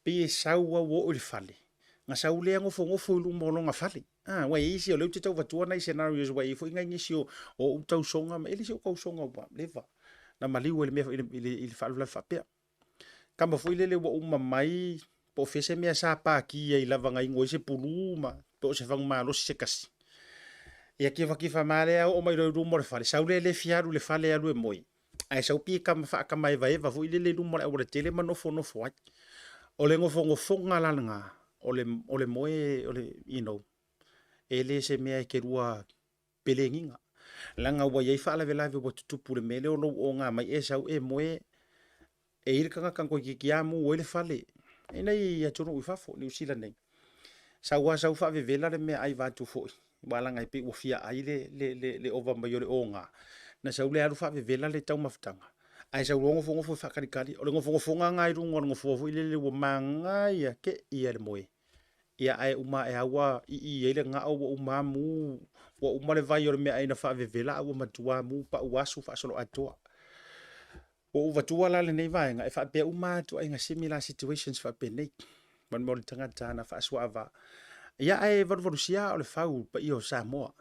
pei e sau lava ua oo i le fale, ona sau lea nofonofo i luma o lona fale. A, aua e i ai isi, o lea ou te tau avatua nai scenarios aua e i ai foi nai nisi o ou tausoga, e le o se tausoga ua leva na maliu ai i le mea i le faalavelave faapea. Tama foi lele ua uma mai Po o fea se mea sa paki ai lava na inu ai se pulu ma po o se fagu malosi se kasi. Ia kifakifa ma lea oo mai loa i luma o le fale, sau lea le fia alu i le fale e alu e moe, ae sau pei e kama faakamaevaeva foi lele i luma o le aualatele ma nofonofo ai. O le nofonofoga la lena, o le, o le moe, o le, you know, e le se mea e te lua pelegiga. Leaga ua i ai faalavelave ua tutupu i le mea lea o lou oga mai e sau e moe, e i ai le tagata na toeitiiti lava mu ai le fale i nai atunuu i fafo, Niu Sila nei. Sau lava sau faavevela le meaai vaeatu foi, aua leaga e pei ua fia ai le, le, le, le ova mai o le oga. Na sau lea alu faavevela le taumafataga, ae sau loa nofonofo e faatalitali. O le nofonofoga lena i luga o le nofoa foi lele ua manaia tei lava le moe. Ia ae uma ae lava ua ii ai le gao ua uma lava mu, ua uma le vai o le meaai na faavevela ae ua matua mu pau asu faasoloatoa. Ua ou avatua la lenei vaega e faapea uma lava ituaiga similar situations faapenei. Ma le mea o le tagata na faasuaava. Ia ae valuvalusia aa o le fau i le paia o Samoa.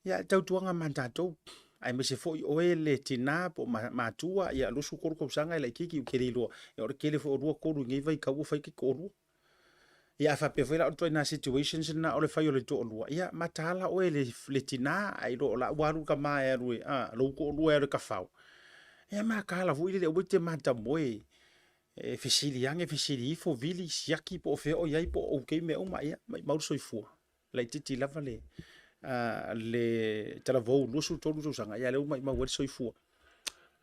Ia e tautuaga ma tatou, aemaise foi oe le tina po o matua, ia 23 tausaga e laitiiti ou te le iloa, ia o le tele foi o 2, 3 i nei vaitau ua fai taitoalua. Ia a faapea foi la o le ituaiga situations lena o le fai o le toalua, ia mataala oe le, le tina, ae iloa o la ua alu le tama e alu e, a, lou toalua e alu e tafao. Ia mataala foi lele, aua e te matamoe e fesili ane, fesili ifo, vili, siaki po o fea o i ai, po o okay mea uma, ia maumau le soifua. Laitiiti lava le, le talavou 23 tausaga, ia lea ua maumau ai le soifua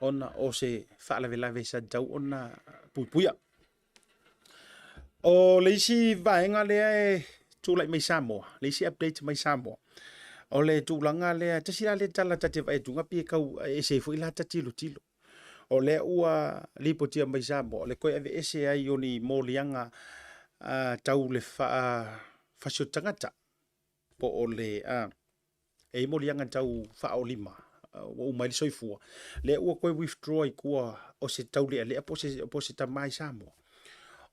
ona o se faalavelave sa tatau ona puipuia. O le isi vaega lea e tulai mai Samoa, le isi update mai Samoa, o le tulaga lea, tasi la lea tala ta te vaai atu pei e tau ese ai foi la ta tilotilo. O lea ua lipotia mai Samoa, o le toe aveese ai o ni moliaga tau le fasioti tagata, po o le e i ai moliaga tau faaolima ua uma ai le soifua, lea ua toe withdraw i tua o se taulealea po o se tama i Samoa,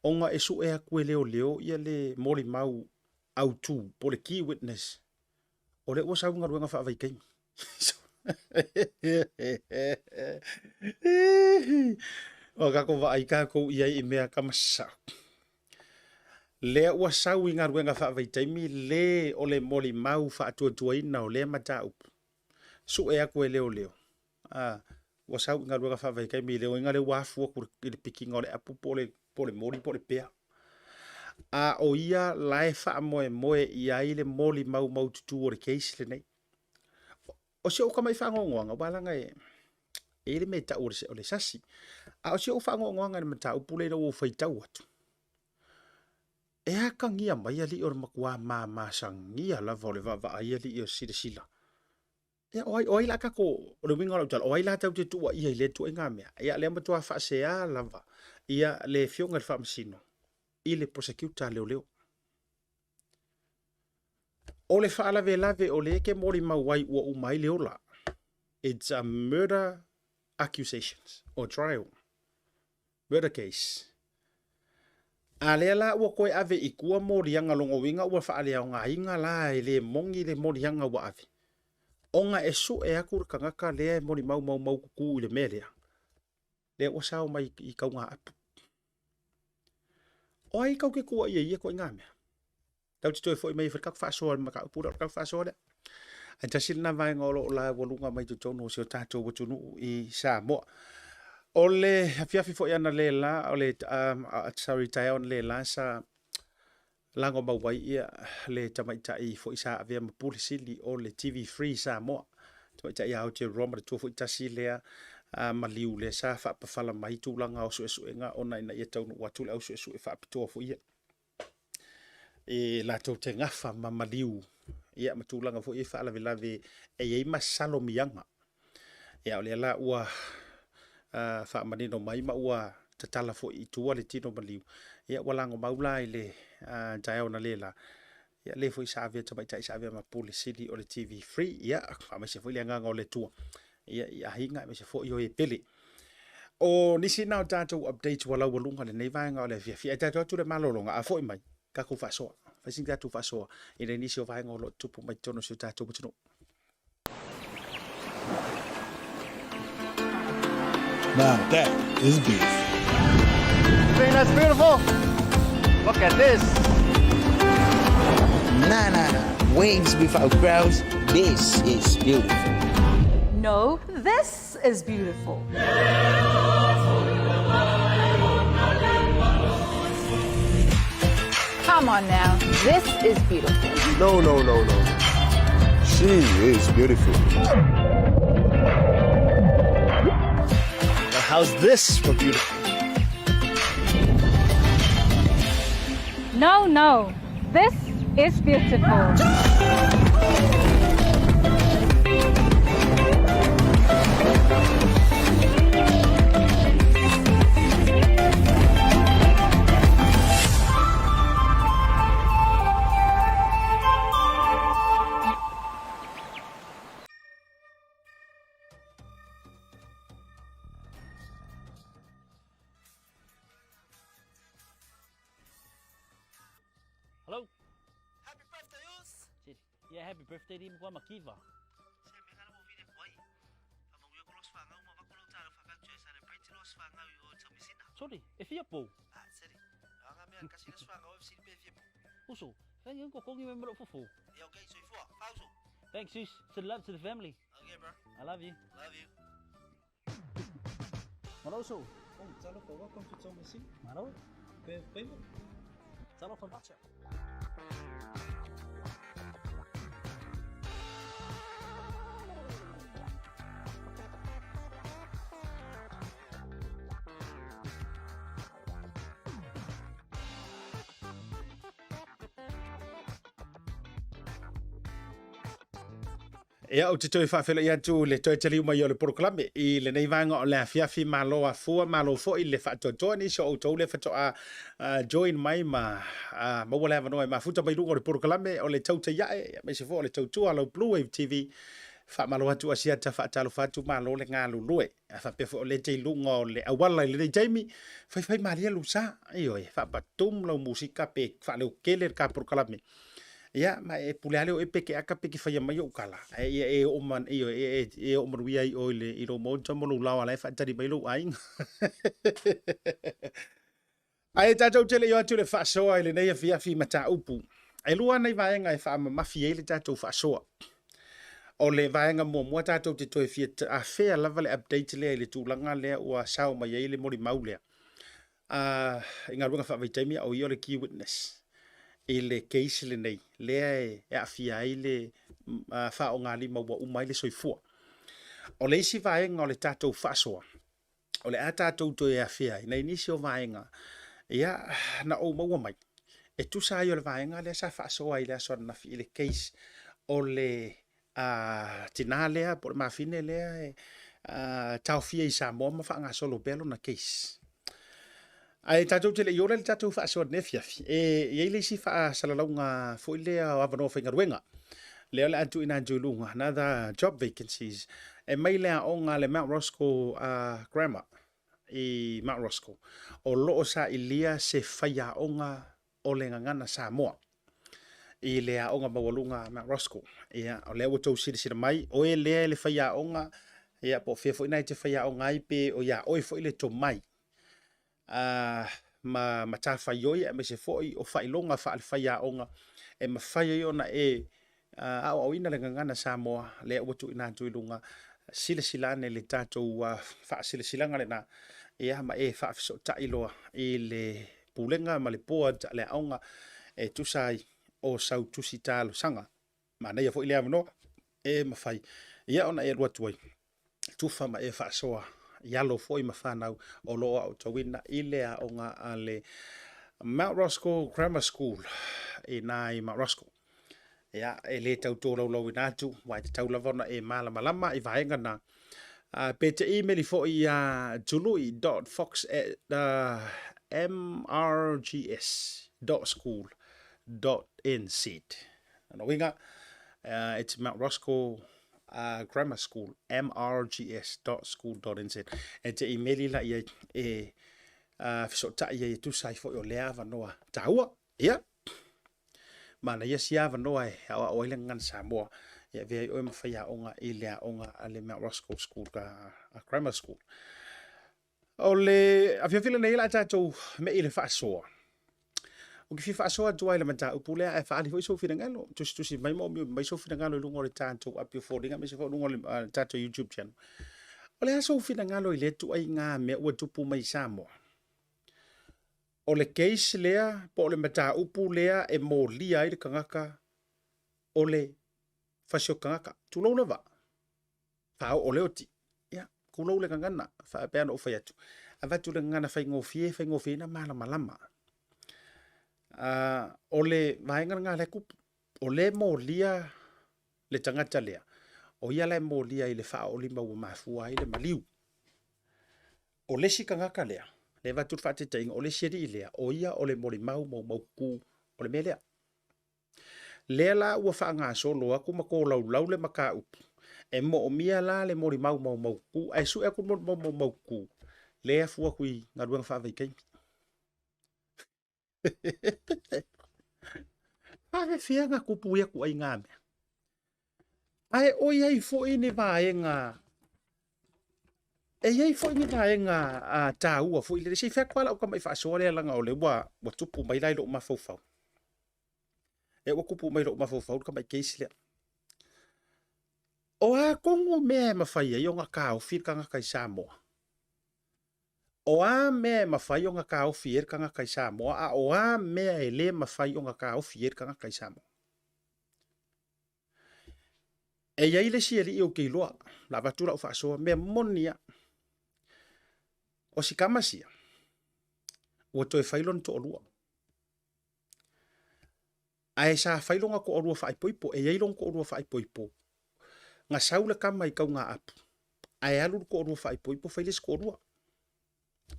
ona e sue atu e leoleo ia le molimau autu po o le key witness, o lea ua sau i galuega faavaitaimi. Ua tatou vaai tatou i ai i mea tama sao. Lea ua sau i galuega faavaitaimi le o le molimau faatuatuaina o lea mataupu. Sue atu e leoleo, a, ua sau i galuega faavaitaimi i le uiga lea ua afu atu i le pikiina o le apu po o le, po o le moli po o le pea. A o ia la e faamoemoe i ai le molimau maututu o le case lenei. O si ou tamai faanoanoaga, aua leaga e i ai le mea e tau o le sasi. A o si ou faanoanoaga i le mataupu lea ina ua ou faitau atu, e atagia mai alii o le matua mamasagia lava o le vaavaai alii o silasila. Ia, o ai, o ai la tatou, o le uiga o lau tala, o ai la tatou te tuuaia i lea ituaiga mea? Ia, lea matua faasea lava ia le Afioga i le Faamasino i le prosecutor a leoleo. O le faalavelave o lea e te molimau ai ua uma ai le ola. It's a murder accusations or trial. Murder case. A lea la ua toe ave i tua moliaga lona uiga ua faaleaogaina la e le moni le moliaga ua ave. Ona e sue atu le tagata lea e molimau maumaututu i le mea lea. Lea ua sao mai i taugaapu. O ai kau te tuuaia i ia ituaiga mea? Tau te toe foi mai e fai le tatou faasoa i le mataupu lea, o le tatou faasoa lea. Ae tasi lena vaega o lo o laualuga mai totonu o si o tatou atunuu i Samoa. O le afiafi foi analeila, o le, sorry, taeao analeila sa lago mau ai ia le tamaitai foi sa avea ma Pule Sili o le TV3 Samoa. Tamaitai ia Aotearoa ma le tua foi tasi lea maliu lea sa faapafala mai tulaga o suesuega ona ina ia taunuu atu le au suesue faapitoa foi ia e latou te gafa ma maliu ia ma tulaga foi e faalavelave e i ai masalomiaga. Ia o lea la ua faamanino mai ma ua tatala foi i tua le tino maliu. Ia ua lagomau la i le taeao analeila. Ia le foi sa avea tamaitai sa avea ma Pule Sili o le TV3. Ia faamaise foi le agaga o le Atua ia i aiga aemaise foi o e pele. O nisi na o tatou updates ua laualuga lenei vaega o le afiafi. Ae tatou atu le malologa, a foi mai, tatou faasoa. Fai sina tatou faasoa i nai nisi o vaega o lo o tutupu mai totonu o si o tatou atunuu. Now that is beef. Think that's beautiful? Look at this! Nah, nah, nah. Wings without crowns. This is beautiful. No, this is beautiful. Come on now, this is beautiful. No, no, no, no. She is beautiful. Now how's this for beautiful? No, no, this is beautiful. Hello. Happy birthday, us. Yeah, happy birthday di mkwa makiva. Sorry, e fia pou. Ah, sorry. Uso, thank you ko me mro fufu. Yeah, okay, so ifua. Fauso. Thanks, sis. Send love to the family. Okay, bro. I love you. Love you. Malo uso. Oh, talofa, welcome to Tomasina. Malo. Pe, Talofa macha. Ia, ou te toe faafeiloai atu i le toe taliu mai o le polokalame i lenei vaega o le afiafi. Malo afua, malo foi le faatoatoa nisi o outou lea faatoa join mai ma maua le avanoa e mafuta mai luga o le polokalame o le tautai ae, aemaise foi o le tautua a lau Blue Wave TV. Faamalo atu Asiata, faatalofa atu, malo le galulue. A faapea foi o lea te i luga o le auala i lenei taimi, faifai malie lou sa, ioe, faapatum lau musika pe faaleokele le ka polokalame. Ia, ma e pule lava lea o oe pe ke aka pe ke faia mai ou kala, ae ia e oo ma, ioe, e, e, e oo manuia ai oe i le, i lou maota ma lou laoa la e faatali mai lou aiga. Ae tatou te le i o atu i le faasoa i lenei afiafi mataupu. E lua nei vaega e faamamafi ai le tatou faasoa. O le vaega muamua tatou te toe fia afea lava le update lea i le tulaga lea ua sao mai ai le molimau lea. I galuega faavaitaimi a o ia o le key witness i le case lenei lea e aafia ai le faaaogalima ua uma ai le soifua. O le isi vaega o le tatou faasoa, o le a tatou toe afea ai nai nisi o vaega ia na ou maua mai e tusa ai o le vaega lea sa faasoa ai i le aso ananafi i le case o le a tinā lea po o le mafine lea e taofia i Samoa ma faagasolo pea lona case. Ae tatou te le i ola i le tatou faasoa i lenei afiafi, e i ai le isi faasalalauga foi lea o avanoa faigaluega. Lea o le a tuuina atu i luga, another job vacancies, e mai le aoga a le Mount Roskill Grammar i Mount Roskill. O lo o sailia se faiaoga o le gagana Samoa i le aoga maualuga a Mount Roskill. Ia, o lea ua tou silasila mai, oe lea e le faiaoga, ia, po o fea foi na e te faiaoga ai, pe o iā oe foi le tomai ma matafaioi aemaise foi o faailoga faale-faiaoga e mafai ai ona e aoaoina le gagana Samoa lea ua tuuina atu i luga. Silasila ane i le tatou faasilasilaga lena, ia, ma e faafesootai loa i le Pulega ma le Board a le aoga e tusa ai o sau tusi talosaga. Manaia foi lea avanoa e mafai ia ona e alu atu ai tufa ma e faasoa i alo foi ma fanau o lo o aotauina i le aoga a le Mount Roskill Grammar School i nā i Mount Roskill. Ia, e le tau tolaulauina atu, aua e tatau lava ona e malamalama i vaega na. Pe te email foi iā tului.fox at mrgs.school.nz. Lona uiga, it's Mount Roskill Grammar School, mrgs.school.nz. E te email la i ai e fesootai ai e tusa ai foi o lea avanoa taua. Ia, Manaia sia avanoa e aoao ai le gagana Samoa e avea ai oe ma faiaoga i le aoga a le Mount Roskill School, a Grammar School. O le afiafi lenei o le a tatou me'i i le faasoa. Ou te fia faasoa atu ai i le mataupu lea ae faaali foi sou finagalo. Tusitusi mai ma omiomi mai sou finagalo i luga o le tatou api o foliga aemaise foi o luga o le tatou YouTube channel. O le a sou finagalo i lea ituaiga mea ua tupu mai i Samoa? O le case lea po o le mataupu lea e molia ai le tagata o le fasi o tagata. Tulou lava. Faaoo le oti. Ia, tulou le gagana, faapea ona ou fai atu. Avatu le gagana faigofie, faigofie ina malamalama. O le vaega lena lea e tupu. O lea e molia le tagata lea, o ia la e molia i le faaoolima ua mafua ai le maliu. O le isi tagata lea, lea e avatu le faataitaiga, o le isi alii lea, o ia o le molimau maumaututu o le mea lea. Lea la ua faagasolo atu ma tolaulau le mataupu, e moomia la le molimau maumaututu, ae sue atu le molimau maumaututu, lea e afu atu i galuega faavaitaimi. Faafefea ona tupu ia ituaiga mea? Ae o i ai foi ni vaega e i ai foi ni vaega taua foi lele. Se i fai atu lava lau tamai faasoa lea leaga o lea ua tupu mai la i lou mafaufau. Lea ua tupu mai i lou mafaufau le tamai case lea. O a tonu mea e mafai ai ona taofi le tagata i Samoa? O a mea e mafai ona taofi ai le tagata i Samoa, a o a mea e le mafai ona taofi ai le tagata i Samoa? E i ai le isi alii ou te iloa, la avatu lau faasoa, mea moni lava. O si tama sia, ua toe fai lona toalua. Ae sa fai lona toalua faaipoipo, e i ai lona toalua faaipoipo. Na sau le tama i taugaapu, ae alu le toalua faaipoipo fai le isi toalua.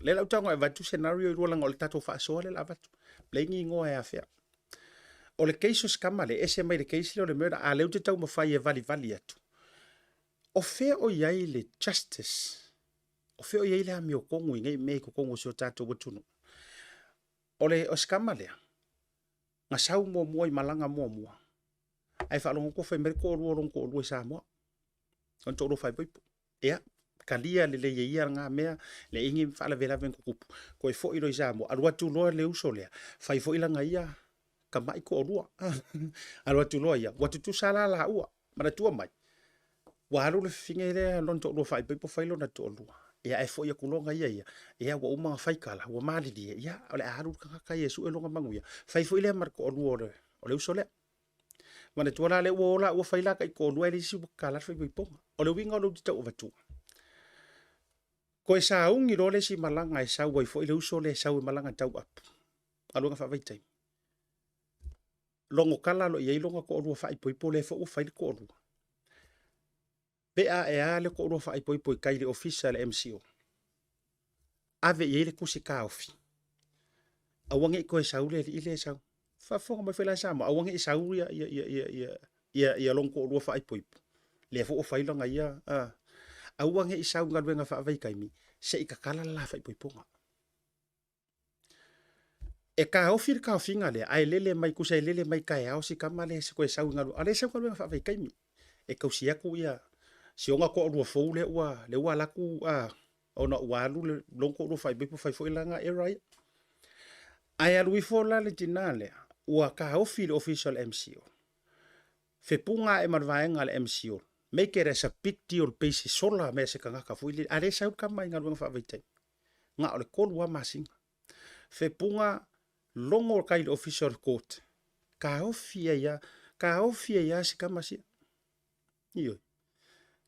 Lea la ou tago e avatu scenario e lua leaga o le tatou faasoa lea la avatu. Leai ni igoa e afea. O le case o si tama lea, e ese mai le case lea o le murder, a lea ou te taumafai e valivali atu. O fea o i ai le justice? O fea o i ai le amiotonu i nei mea i totonu o si o tatou atunuu? O le o si tama lea, na sau muamua i malaga muamua, ae faalogo atu ua fai mai le toalua o lona toalua i Samoa. Lona toalua faaipoipo. Ia, talia lelei e ia lena mea, leai ni faalavelave na tutupu. Toe foi loa i Samoa, alu atu loa le uso lea, fai foi lana ia tama'i toalua. Alu atu loa ia, ua tutusa la laua. Manatua mai, ua alu le fafine lea lona toalua faaipoipo fai lona toalua. Ia ae foi atu loa na ia ia, ia ua uma ona fai tala, ua malilie, ia o le a alu le tagata ia e sue lona manuia. Fai foi lea ma le toalua o le uso lea. Manatua la lea ua o laua fai la taitoalua ae leai se isi ua tatala le faaipoipoga. O le uiga o le uti tau avatua, toe sauni loa le isi malaga e sau ai foi le uso lea e sau e malaga tauapu, galuega faavaitaimi. Logo tala loa i ai lona toalua faaipoipo lea foi ua fai le toalua. Pea ae a le toalua faaipoipo i tai i le ofisa a le MCO. Ave i ai le tusi taofi. Aua ne i toe sau le alii lea e sau. Faafofoga mai foi la Samoa, aua ne i sau ia, ia, ia, ia, ia, ia, ia lona toalua faaipoipo. Lea foi ua fai lana ia, aua ne i sau i galuega faavaitaimi, se i tatala le la faaipoipoga. E taofi le taofiga lea, ae lele mai, tusa e lele mai taeao si tama lea se toe sau i galuega, a o lea e sau i galuega faavaitaimi, e tausi atu ia si ona toalua fou lea ua, lea ua alu atu a, ona ua alu le lona toalua faaipoipo fai foi lana era ia. Ae alu ifo la le tina lea, ua taofi i le ofisa o le MCO. Fepuga ae ma le vaega a le MCO, make it as a big deal pei se sola mea se tagata foi lele, a o lea e sau le tama i galuega faavaitaimi. Na o le 3 lava masina. Fepuga logo kai le ofisa o le court, taofi ai lava, taofi ai lava si tama sia. Ioe.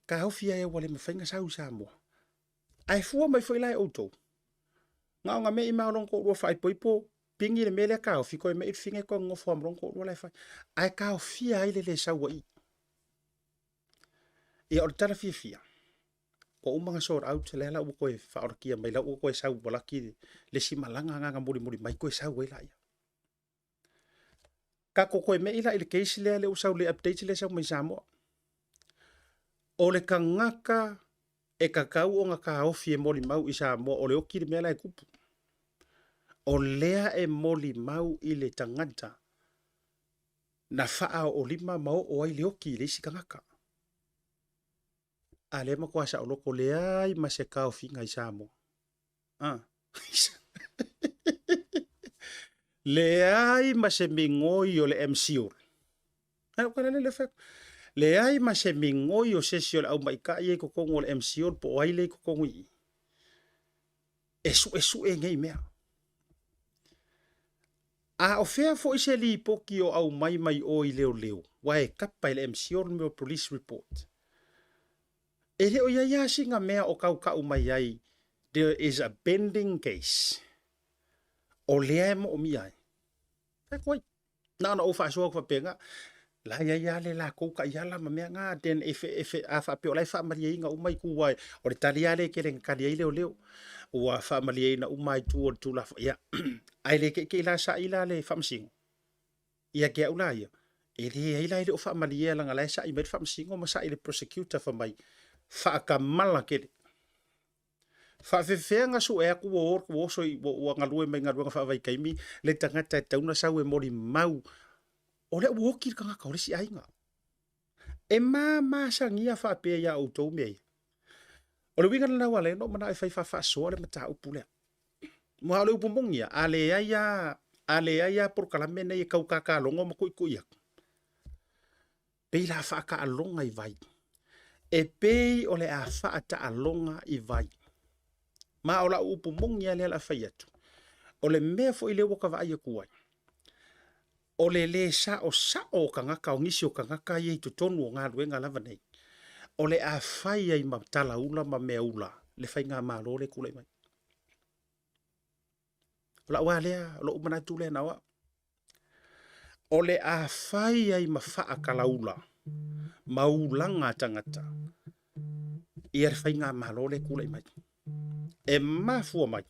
Taofi ai ua le mafai ona sau i Samoa. Ae fua mai foi la e outou, na ona mei ma o lona toalua faaipoipo, pigi le mea lea taofi, toe mei le fine toe nonofo lava ma lona toalua la e fai. Ae taofia ai le le sau a i. Ia o le tala fiafia, ua uma ona sort out, lea la ua toe faaolatia mai, la ua toe sau ua laki le isi malaga na mulimuli mai toe sau ai laia. Tatou toe mei la i le case lea, lea ua sau le update lea sau mai Samoa. O le tagata e tatau ona taofi e molimau i Samoa, o le oti le mea la e tupu. O lea e molimau i le tagata na faaoolima ma oo ai le oti i le isi tagata. A lea e matua saoloto leai ma se taofiga i Samoa. Ah. Leai ma se migoi o le MCOL. Ai o kala le fai. Leai ma se migoi o se isi o le aumaikai ia i totonu o le MCOL po o ai lea i totonu i i. E suesue nei mea. A o fea foi se lipoti o aumai mai o i leoleo, ua e kapa i le MCOL mea o police report. E le o i ai lava sina mea o tautau mai ai there is a pending case o lea e moomia ai. Fai atu ai. Na ona ou faasoa atu faapena, la e i ai lava le latou taiala ma mea na, then if, if, a faapea o la e faamalieina uma itu aua o le tali lava lea e tele ina tali ai leoleo, ua faamalieina uma lava itu o le Tulafono. Ia, ae le teitei la sa'i la le Faamasino. Ia te au la ia, e leai la e le o faamaliea leaga la e sa'i mai le Faamasino ma sa'i le Prosecutor fai mai, faatamala tele. Faafefea na sue atu ua o ua oso i, ua, ua galue mai galuega faavaitaimi le tagata e tatau ona sau e molimau o lea ua oti le tagata o le isi aiga. E mamasagia faapea ia outou mea ia. O le uiga lena ua ala ai ona ou manao e fai faafaasoa le mataupu lea. Aua o le upu moni ia, a leai lava, a leai lava polokalame nei e tau kakalogo ma tuitui atu, pei o le a faataaloga i vai. E pei o le a faataaloga i vai. Ma o lau upu moni lava lea o le a fai atu, o le mea foi lea ua ta vaai atu ai, o le lē saosao o tagata, o nisi o tagata ia i totonu o galuega lava nei, o le a fai ai ma talaula ma meaula le faigamalo lea e tulai mai. O lau lava lea, o lou manatu lea na o au. O le a fai ai ma faatalaula ma ulaga a tagata ia le faigamalo lea e tulai mai. E mafua mai,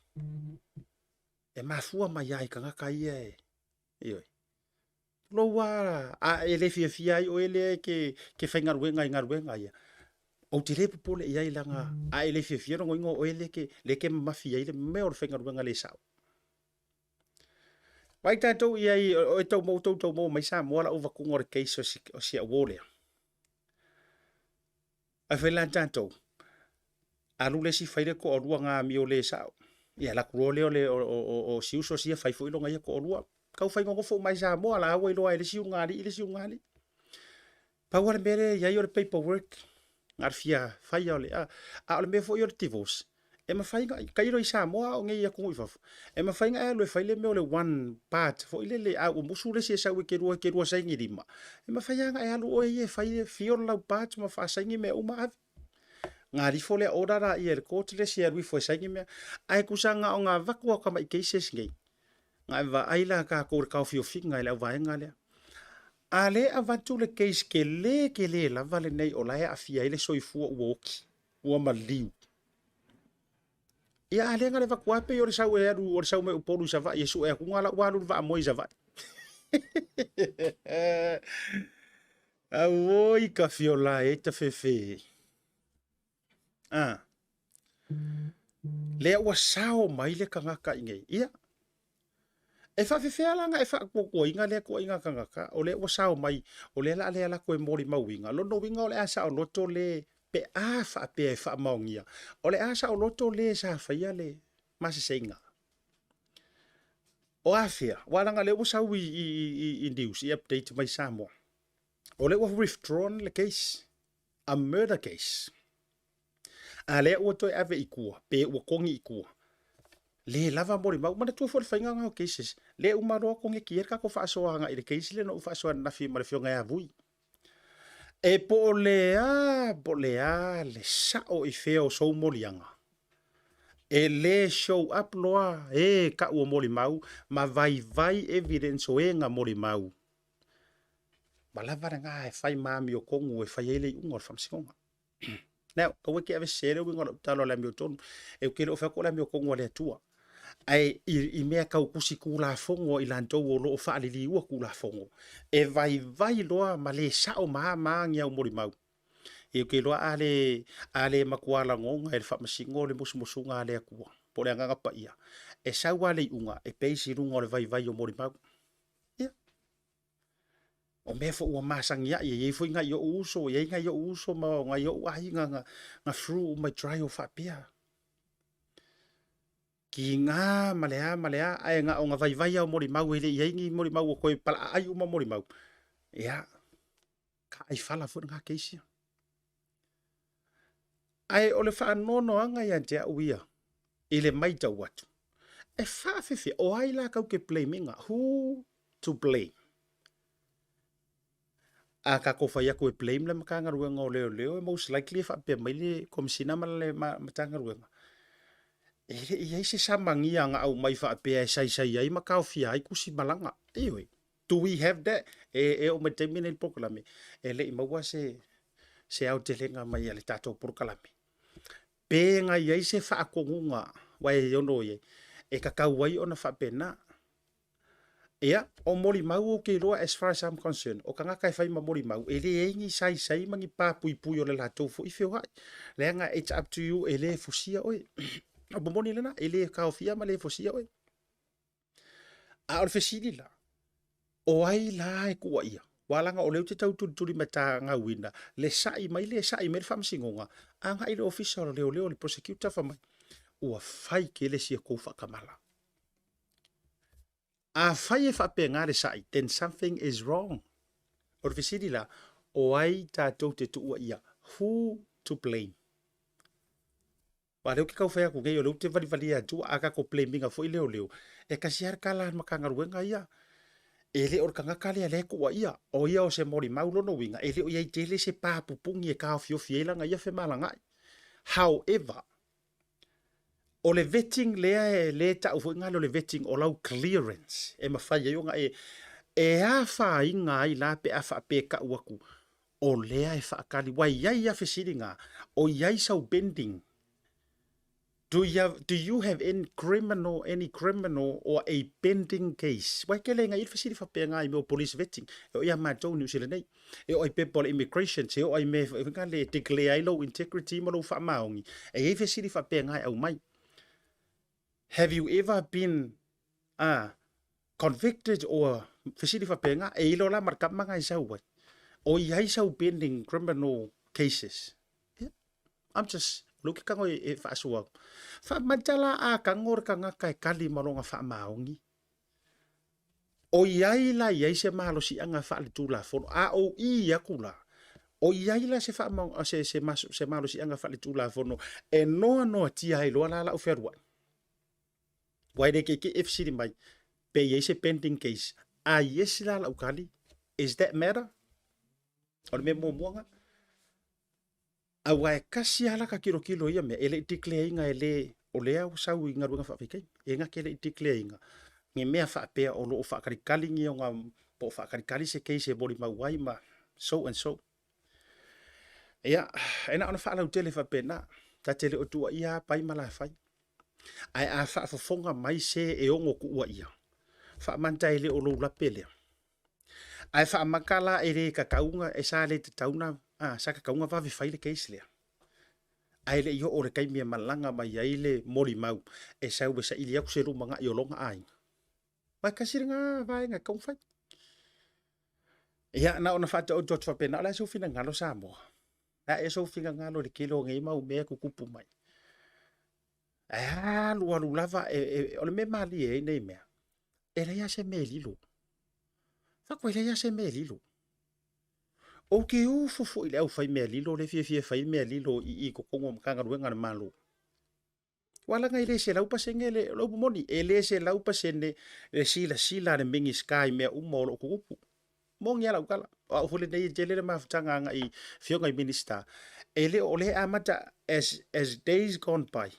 e mafua mai lava i tagata ia e, ioe. Tulou lava, a e le fiafia ai oe lea e te faigaluega i galuega ia, ou te le popole i ai leaga a e le fiafia lona uiga o oe lea e te mamafi ai le mea o le faigaluega le sao. Vaai tatou i ai, o e tau maua, tou tau maua mai Samoa lau avatuga o le case o si au uo lea. Ae fai la tatou, alu le isi fai le toalua na amio le sao. Ia alu atu loa lea o, le, o, o, o si uso sia fai foi lona ia toalua. Tau fai nonofo uma i Samoa, la ua iloa e le isi ulugalii le isi ulugalii. Pau lava le mea lea e i ai o le paperwork, na o le fia fai o le, a, a o le mea foi o le divorce, e mafai ona, tailo i Samoa a o nei i atunuu i fafo, e mafai ona e alu e fai le mea o le one part foi lele, a ua musu le isi e sau e te lua, e te lua saini lima, e mafai lava ona e alu oe ia e fai, fill lau part ma faasaini mea uma ave. Ona alifo lea order laia e le court le isi e alu ifo e saini mea. Ae tusa na ona avatu lava o tamai cases nei, na e vaai la tatou i le taofiofiga i le auvaega lea. A le avatu le case tele tele lava lenei o la e aafia ai le soifua ua oti, ua maliu. Ia a le na le avatu lava pei o le sau e alu o le sau mai Upolu i Savaii e sue atu na la ua alu i le vaamoe i Savaii. Auoi ka fiola e ta fefe. Ah. Lea ua sao mai le tagata i nei. Ia. E faafefea la ona e faatuatuaina lea tuuaiga tagata, o lea ua sao mai, o lea la a le alu atu e molimauina. Lona uiga o le a saoloto le pe a faapea e faamaonia, o le a saoloto le sa faia le maseseiga. O afea, aua leaga o lea ua sau i, i, i, i news, i update mai Samoa. O lea ua withdrawn le case, a murder case. A lea ua toe ave i tua, pe ua togi i tua. Le lava molimau. Manatua foi le faiga lena o cases. Le uma loa koneti ai le tatou faasoa agai i le case lea na ou faasoa ananafi ma le afioga ia Vui. E po o le a, po o le a le sao i fea o sou moliaga, e le show up loa e kau o molimau ma vaivai evidence o e na molimau. Ma lava lena e fai ma amiotonu e fai ai le iuga o le faamasinoga. Now, aua e te ave sese le uiga o lau tala o le amiotonu. E ou te le o fai atu o le amiotonu a le Atua. Ae i, i mea tau tusi Tulafono a i latou o lo o faaliliua Tulafono, e vaivai loa ma le sao ma a ma a ni au molimau. Ia ou te iloa a le, a le matua lagona e le Faamasino le musumusuga a le Atua, po o le Agaga Paia, e sau lava le iuga e base i luga o le vaivai o molimau. Ia. O mea foi ua masani ai, e i ai foi nai ou uso, e i ai nai ou uso ma nai ou aiga na, na through uma i trial faapea. Kiga ma le a ma le a, ae na o na vaivai lava o molimau e le i i ai ni molimau ua toe palaaai uma molimau. Ia, taaifala foi lena case ia. Ae o le faanoanoaga ia te au ia i le maitau atu, e faafefea, o ai la kau ke blame ina? Who to blame? A tatou fai atu e blame le Matagaluega o Leoleo, e most likely e faapea mai le Komesina ma le Matagaluega, e le i i ai se samania na aumai faapea e saisai ai ma taofia ai tusi malaga. Ioe. Do we have that? E oo mai le taimi lenei i le polokalame, e le i maua se se aotelega mai a le tatou polokalame. Pe na i ai se faatonuga aua e ono i ai, e tatau ai ona faapena. Ia, o molimau ou te iloa as far as I'm concerned, o tagata e fai ma molimau, e leai ni saisai ma ni papuipui o le latou foi feoai. Leaga it's up to you, e le fosia oe. O le moni lena, e le taofia ma le fosia oe. A o le fesili la, o ai la e tuuaia? Aua leaga o lea ou te tau tulituli matagauina le sa'i mai le sa'i mai le faamasinoga agai i le Ofisa o Leoleo, le prosecutor fai mai, ua fai tele si a tou faatamala. Afai e faapena le sa'i, then something is wrong. O le fesili la, o ai tatou te tuuaia? Who to blame? Aua lea ou te tau fai atu nei, o lea ou te valivalia atu, a tatou blame ina foi leoleo, e tasi lava le tala a le Matagaluega ia, e le o le tagata lea lea e tuuaia, o ia o se molimau lona uiga, e le o i ai tele se pa pupuni e taofiofi ai lana ia femalagaai. However, o le vetting lea e le tau foi lea o le vetting o lau clearance e mafai ai ona e e afaina ai la pe a faapea e tau atu o lea e faatali. Ua i ai lava fesiliga, o i ai sau pending? Do you, do you have any criminal, any criminal or a pending case? Ua e tele ina i le fesili faapena i mea o police vetting. E oo ia matou i Niu Sila nei. E oo i pepa o le immigration, e oo i mea e le declare ai lou integrity ma lou faamaoni. E i ai fesili faapena e aumai. Have you ever been convicted or fesili faapena, e iloa la ma le tama na e sau ai, o i ai sau pending criminal cases. Yeah. I'm just, o lea ou te tago e faasoa atu. Faamata la a tago le tagata e kali ma lona faamaoni, o i ai la i ai se malosiaga faaletulafono, a ou ī atu la, o i ai la se, faama, se, se, se malosiaga faaletulafono e noanoatia ai loa la lau fealuai. Ua e le keikei e fesili mai, pe i ai se pending case. A yes la lau kali, is that matter? O le mea muamua lena. Aua e kasi lava laka tilotilo i ia mea, e le i declare ina e le, o lea ua sau i galuega faavaitaimi. E na te le i declare ina ni mea faapea o lo o faatalikali ni ona, po o faatalikali se case e molimau ai ma so and so. Ia, e na ona faalautele faapena, ta te le o tuuaia lava Pai ma Lafai. Ae a faafofoga mai se e ono tuuaia, faamanta e le o lou lape lea. Ae faamata la e le tatau na, e sa le tatau na, a, sa tatau na vave fai le case lea. Ae le i oo le taimi e malaga mai ai le molimau e sau e saili atu se lumanai o lona aiga. Aua e tasi lena vaega e tatau ona fai. Ia, na ona faataoto atu faapena, o le a sou finagalo Samoa? O le a ea sou finagalo i le tele o nei mau mea e tutupu mai? Ae alualu lava, e, e, o le mea malie ai nei mea, e leai lava se mea e lilo. Fatu e leai lava se mea e lilo. Ou te ofo foi i le aufai mea lilo lea e fiafia e fai mea lilo i i totonu o Matagaluega a le Malo. Aua leaga e le 100% le, o le upu moni, e le 100% le silasila a le Minisita i mea uma o lo o tutupu. Moni lava lau tala. O au foi lenei e tele le mafutaga agai i afioga i Minisita, e le o lea e amata as, as days gone by,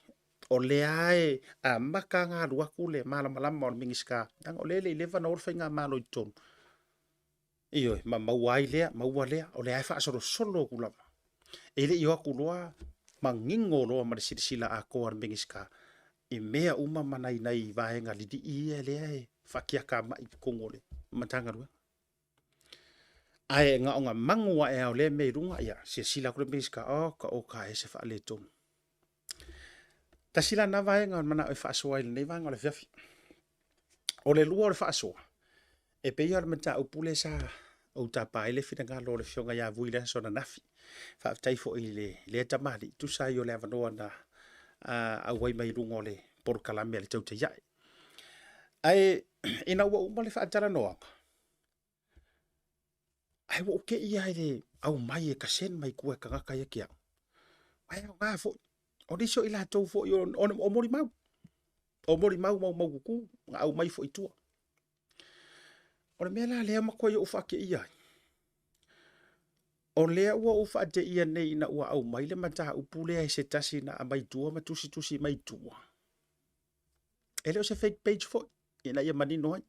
o lea e amata ona alu atu le malamalama o le Minisita, leaga o lea e le i leva ona o le faigamalo i totonu. Ioe, ma maua ai lea, maua lea, o lea e faasolosolo atu lava. E le i o atu loa manino loa ma le silasila atoa a le Minisita i mea uma ma nai nai vaega lilii ia lea e faakiakamai i totonu o le Matagaluega. Ae na ona magu ae lava o lea mea i luga, ia, silasila atu le Minisita, oka oka e se faaletonu. Tasi la na vaega o le manao e faasoa ai lenei vaega o le afiafi. O le lua o le faasoa, e pei o le mataupu lea sa ou tapa ai le finagalo o le Afioga ia Vui i le aso ananafi. Faafetai foi i le, lea tamalii, tusa ai o le avanoa na auai mai i luga o le polokalame a le Tautai Ae. Ae ina ua uma le faatalanoaga, ae ua ou te i lava i le aumai e kaseni mai tua e tagata ia te au. Ae aoga foi, o nisi o i latou foi o molimau, o molimau maumaututu na aumai foi i tua. O le mea la lea matuai ou faateia ai, o lea ua ou faateia nei ina ua aumai le mataupu lea e se tasi na aumai tua ma tusitusi mai tua. E le o se fake page foi, ina ia manino ai.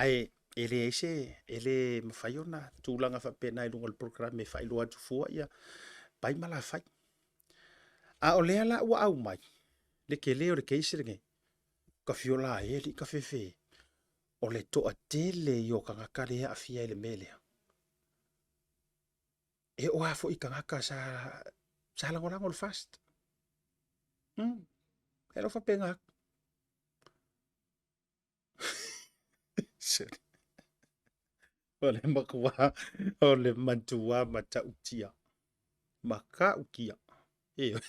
Ae e leai se, e le mafai ona tulaga faapena i luga o le polokalame e faailoa atu fua ia pai ma lafai. A o lea la ua aumai le tele o le case lenei, tafiola e alii tafefe, o le toatele ia o tagata lea e aafia i le mea lea. E oo lava foi i tagata sa lagolago i le FAST. E lau faapena atu. O le matua, o le matua matautia. Matautia. Ioe.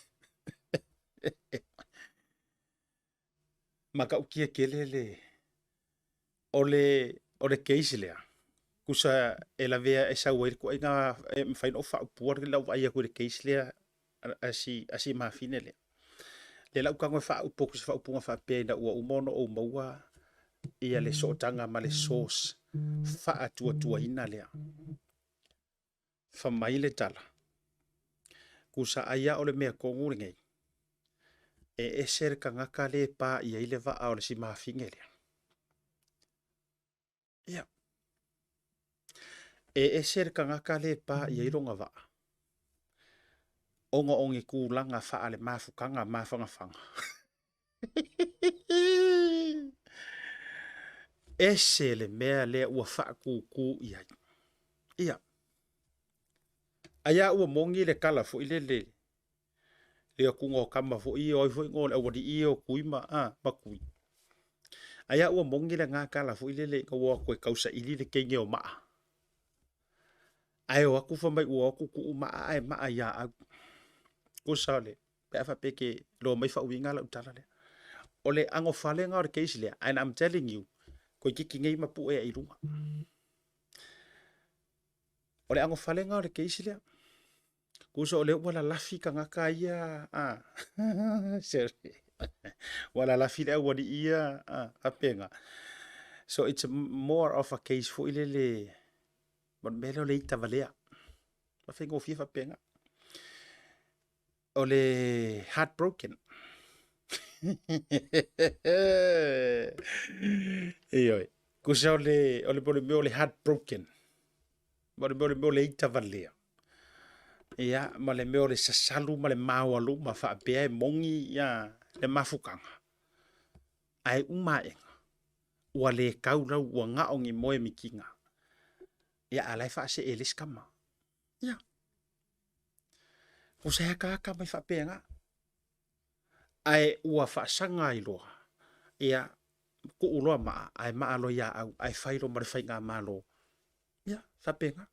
Matautia tele le, o le, o le case lea, tusa e lavea e sau ai le ituaiga, e mafai ona ou faaupua lau vaai atu i le case lea a si mafine lea. Lea la ou tago e faaupu atu i se faaupuga faapea ina ua uma ona ou maua ia le sootaga ma le source faatuatuaina lea. Fai mai le tala, tusa ai lava o le mea tonu lenei, e ese le tagata lea e pa i ai le vaa o le si mafine lea. Ia. E ese le tagata lea e pa i ai lona vaa, ona o ni tulaga faalemafutaga mafanafana. Ese le mea lea ua faatūtū i ai. Ia. Ai a ua moni le tala foi lele, le atuga o tama foi ia, o ai foi igoa o le aualii ia o Tui ma, a, ma Tui. Ai a ua moni lena tala foi lele ina ua o atu e tausaili le teine o Maa. Ae o atu fai mai ua o atu tuu Maa ae maa ia au. Tusa o le, pe a faapea e te iloa mai faauiga lau tala lea. O le anofale lena o le case lea, and I'm telling you, toeitiiti nei mapue ai i luga. O le anofale lena o le case lea. Tusa o lea ua lalafi tagata ia, a, sorry. Ua lalafi le aualii ia, a, faapena. So it's more of a case foi lele, ma le mea lea o le ita valea. Ma faigofie faapena. O le heartbroken. Ioe. Tusa o le, o le, o le mea o le heartbroken. Ma le mea o le mea o le ita valea. Ia, ma le mea o le sasalu ma le maoaluma faapea e moni ia le mafutaga. Ae uma aega, ua le tau lau ua gao ni moe mikiga. Ia, a la e faasee e le isi tama. Ia. Tusa e akaaka mai faapena. Ae ua faasaga ai loa, ia, tuu loa maa, ae maa loa ia au, ae fai loa ma le faigamalo. Ia, faapena.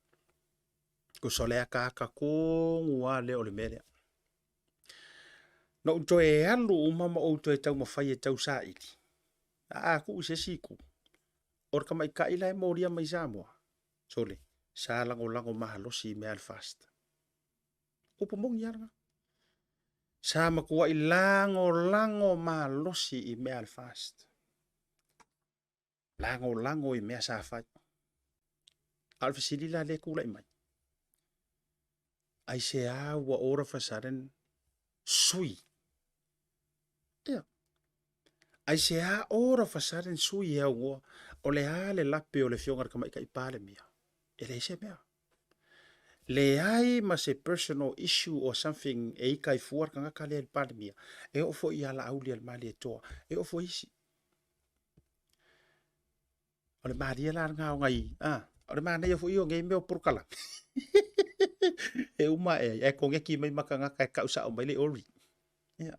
Tusa o le akaaka tonu lava lea o le mea lea. Na ou toe alu uma ma ou toe taumafai e tausaili, a tuu i se isi itu, o le tamaitai la e molia mai Samoa, sole, sa lagolago malosi i mea a le FAST. Upu moni lava lena. Sa matuai lagolago malosi i mea a le FAST. Lagolago i mea sa fai. A o le fesili la lea e tulai mai, aisea ua all of a sudden sui? Ia. Aisea all of a sudden sui e aunoa? O le a le lape o le Afioga i le Tamaitai Palemia? E leai se mea. Leai ma se personal issue or something e ika ai fua le tagata lea i le Palemia. E oo foi ia Laauli a le Malietoa. E oo foi isi. O le malie la lena o nai, a, o le manaia foi ia o nei mea o polokalame. E uma ae ai, ae koneki mai ma tagata e tau sao mai le ori. Ia,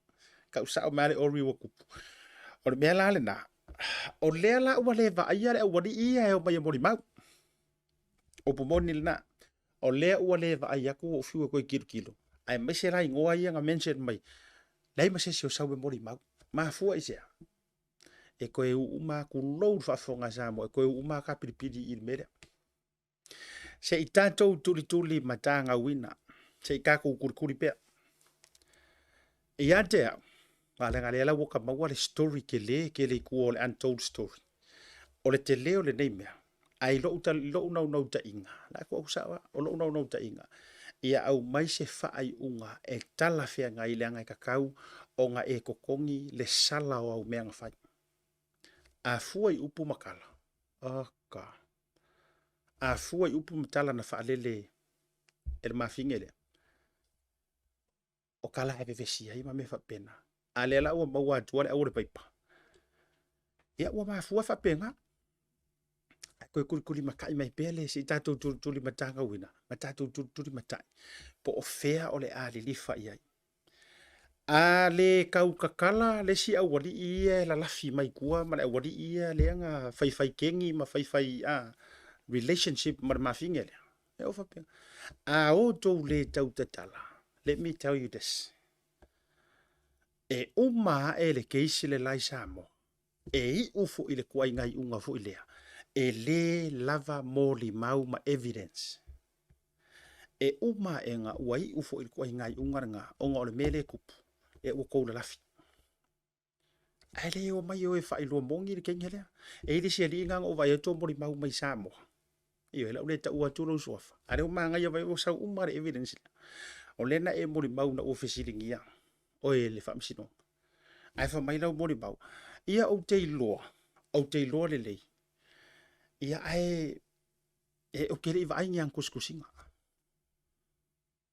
tau sao mai le ori ua tupu. O le mea la lena, o lea la ua le vaaia le aualii ia e omai e molimau. Upu moni lena, o lea ua le vaai atu ua ou fiu e toe tilotilo, aemaise la igoa ia na mention mai, leai ma se isi o sau e molimau. Mafua i se a? E toe uu uma lava, tulou le faafofoga a Samoa, e toe uu uma lava kapilipili i le mea lea. Se i tatou tulituli matagauina, se i tatou tulituli pea. Ia te au, aua leaga o lea la ua ta maua le story tele tele i tua o le untold story. O le tele o lenei mea, ae i lou, lou naunautaiga, la atu au sao lava, o lou naunautaiga, ia aumai se faaiuga e talafeagai leaga e tatau ona e totogi le sala o au mea na fai. A fua i upu ma tala, oka, a fua i upu ma tala na faalele e le mafine lea, o tala e vevesi ai ma mea faapena. A lea la ua maua atua le au o le paipa, ia ua mafua faapena. Ae toe tulitulimatai mai pea le se i tatou tulitulimatagauina ma tatou tulitulimatai po o fea o le a lilifa i ai. A le tautatala le isi aualii ia e lalafi mai tua ma le aualii ia lea na faifai keni ma faifai a relationship ma le mafine lea, e oo faapena. A outou le tautatala, let me tell you this, e uma ae le case le la i Samoa, e iu foi i le tuaiga iuga foi lea, e le lava molimau ma evidence. E uma aega ua iu foi i le tuaiga iuga lena, ona o le mea lea e tupu, e ua tou lalafi. Ae le omai e o e faailoa moni le teine lea. E i ai le isi alii na na ou vaai atu o molimau mai Samoa. Ioe, o le a ou le taua atu lou suafa. A lea ua manaia vai ua sau uma le evidence lea. O lea na e molimau ina ua fesiligia oe e le faamasinoga. Ae fai mai lau molimau, ia ou te iloa, ou te iloa lelei. Ia ae e, ou te le i vaai ni ana tusitusiga.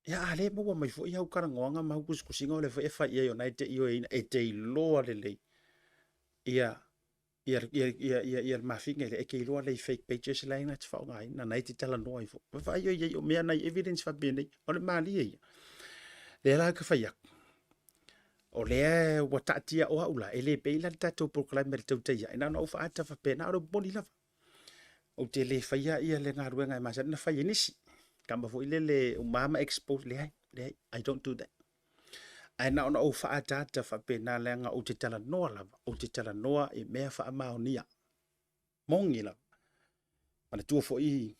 Ia a lea e maua mai foi au talanoaga ma au tusitusiga o lea foi e fai i ai o na e te ioeina, e te iloa lelei ia ia ia ia ia, ia le mafine lea e te iloa lelei i fake pages la e na te faaaogaina na e te talanoa ai foi. Vaai oi ai o mea nai evidence faapenei, o le malie ia. Lea la ka fai atu, o lea ua taatia o au la, e le pei la le tatou polokalame i le tautai ae, na ona ou faaata faapena, o le moni lava. Ou te le faia ia le galuega e masani ona fai e nisi. Tama foi lele uma ma expose, leai, leai, I don't do that. Ae na ona ou faaataata faapena leaga ou te talanoa lava, ou te talanoa i mea faamaonia. Moni lava. Manatua foi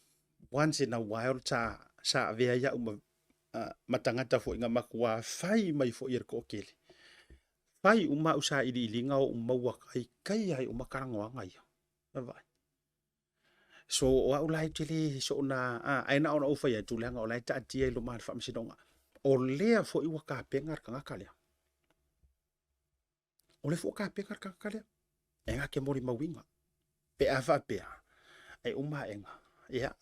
once in a while sa, sa avea ai au ma, uh, ma tagata foi na matua fai mai foi e le toatele. Fai uma au sailiiliga o ou maua kai kai ai uma talanoaga ia. Vaai. So o au la e te le soona a ae na ona ou fai atu leaga o la e taatia i luma o le faamasinoga. O lea foi ua tapena le tagata lea. O lea foi ua tapena le tagata lea. E na te molimauina. Pe a faapea, e uma aega. Ia,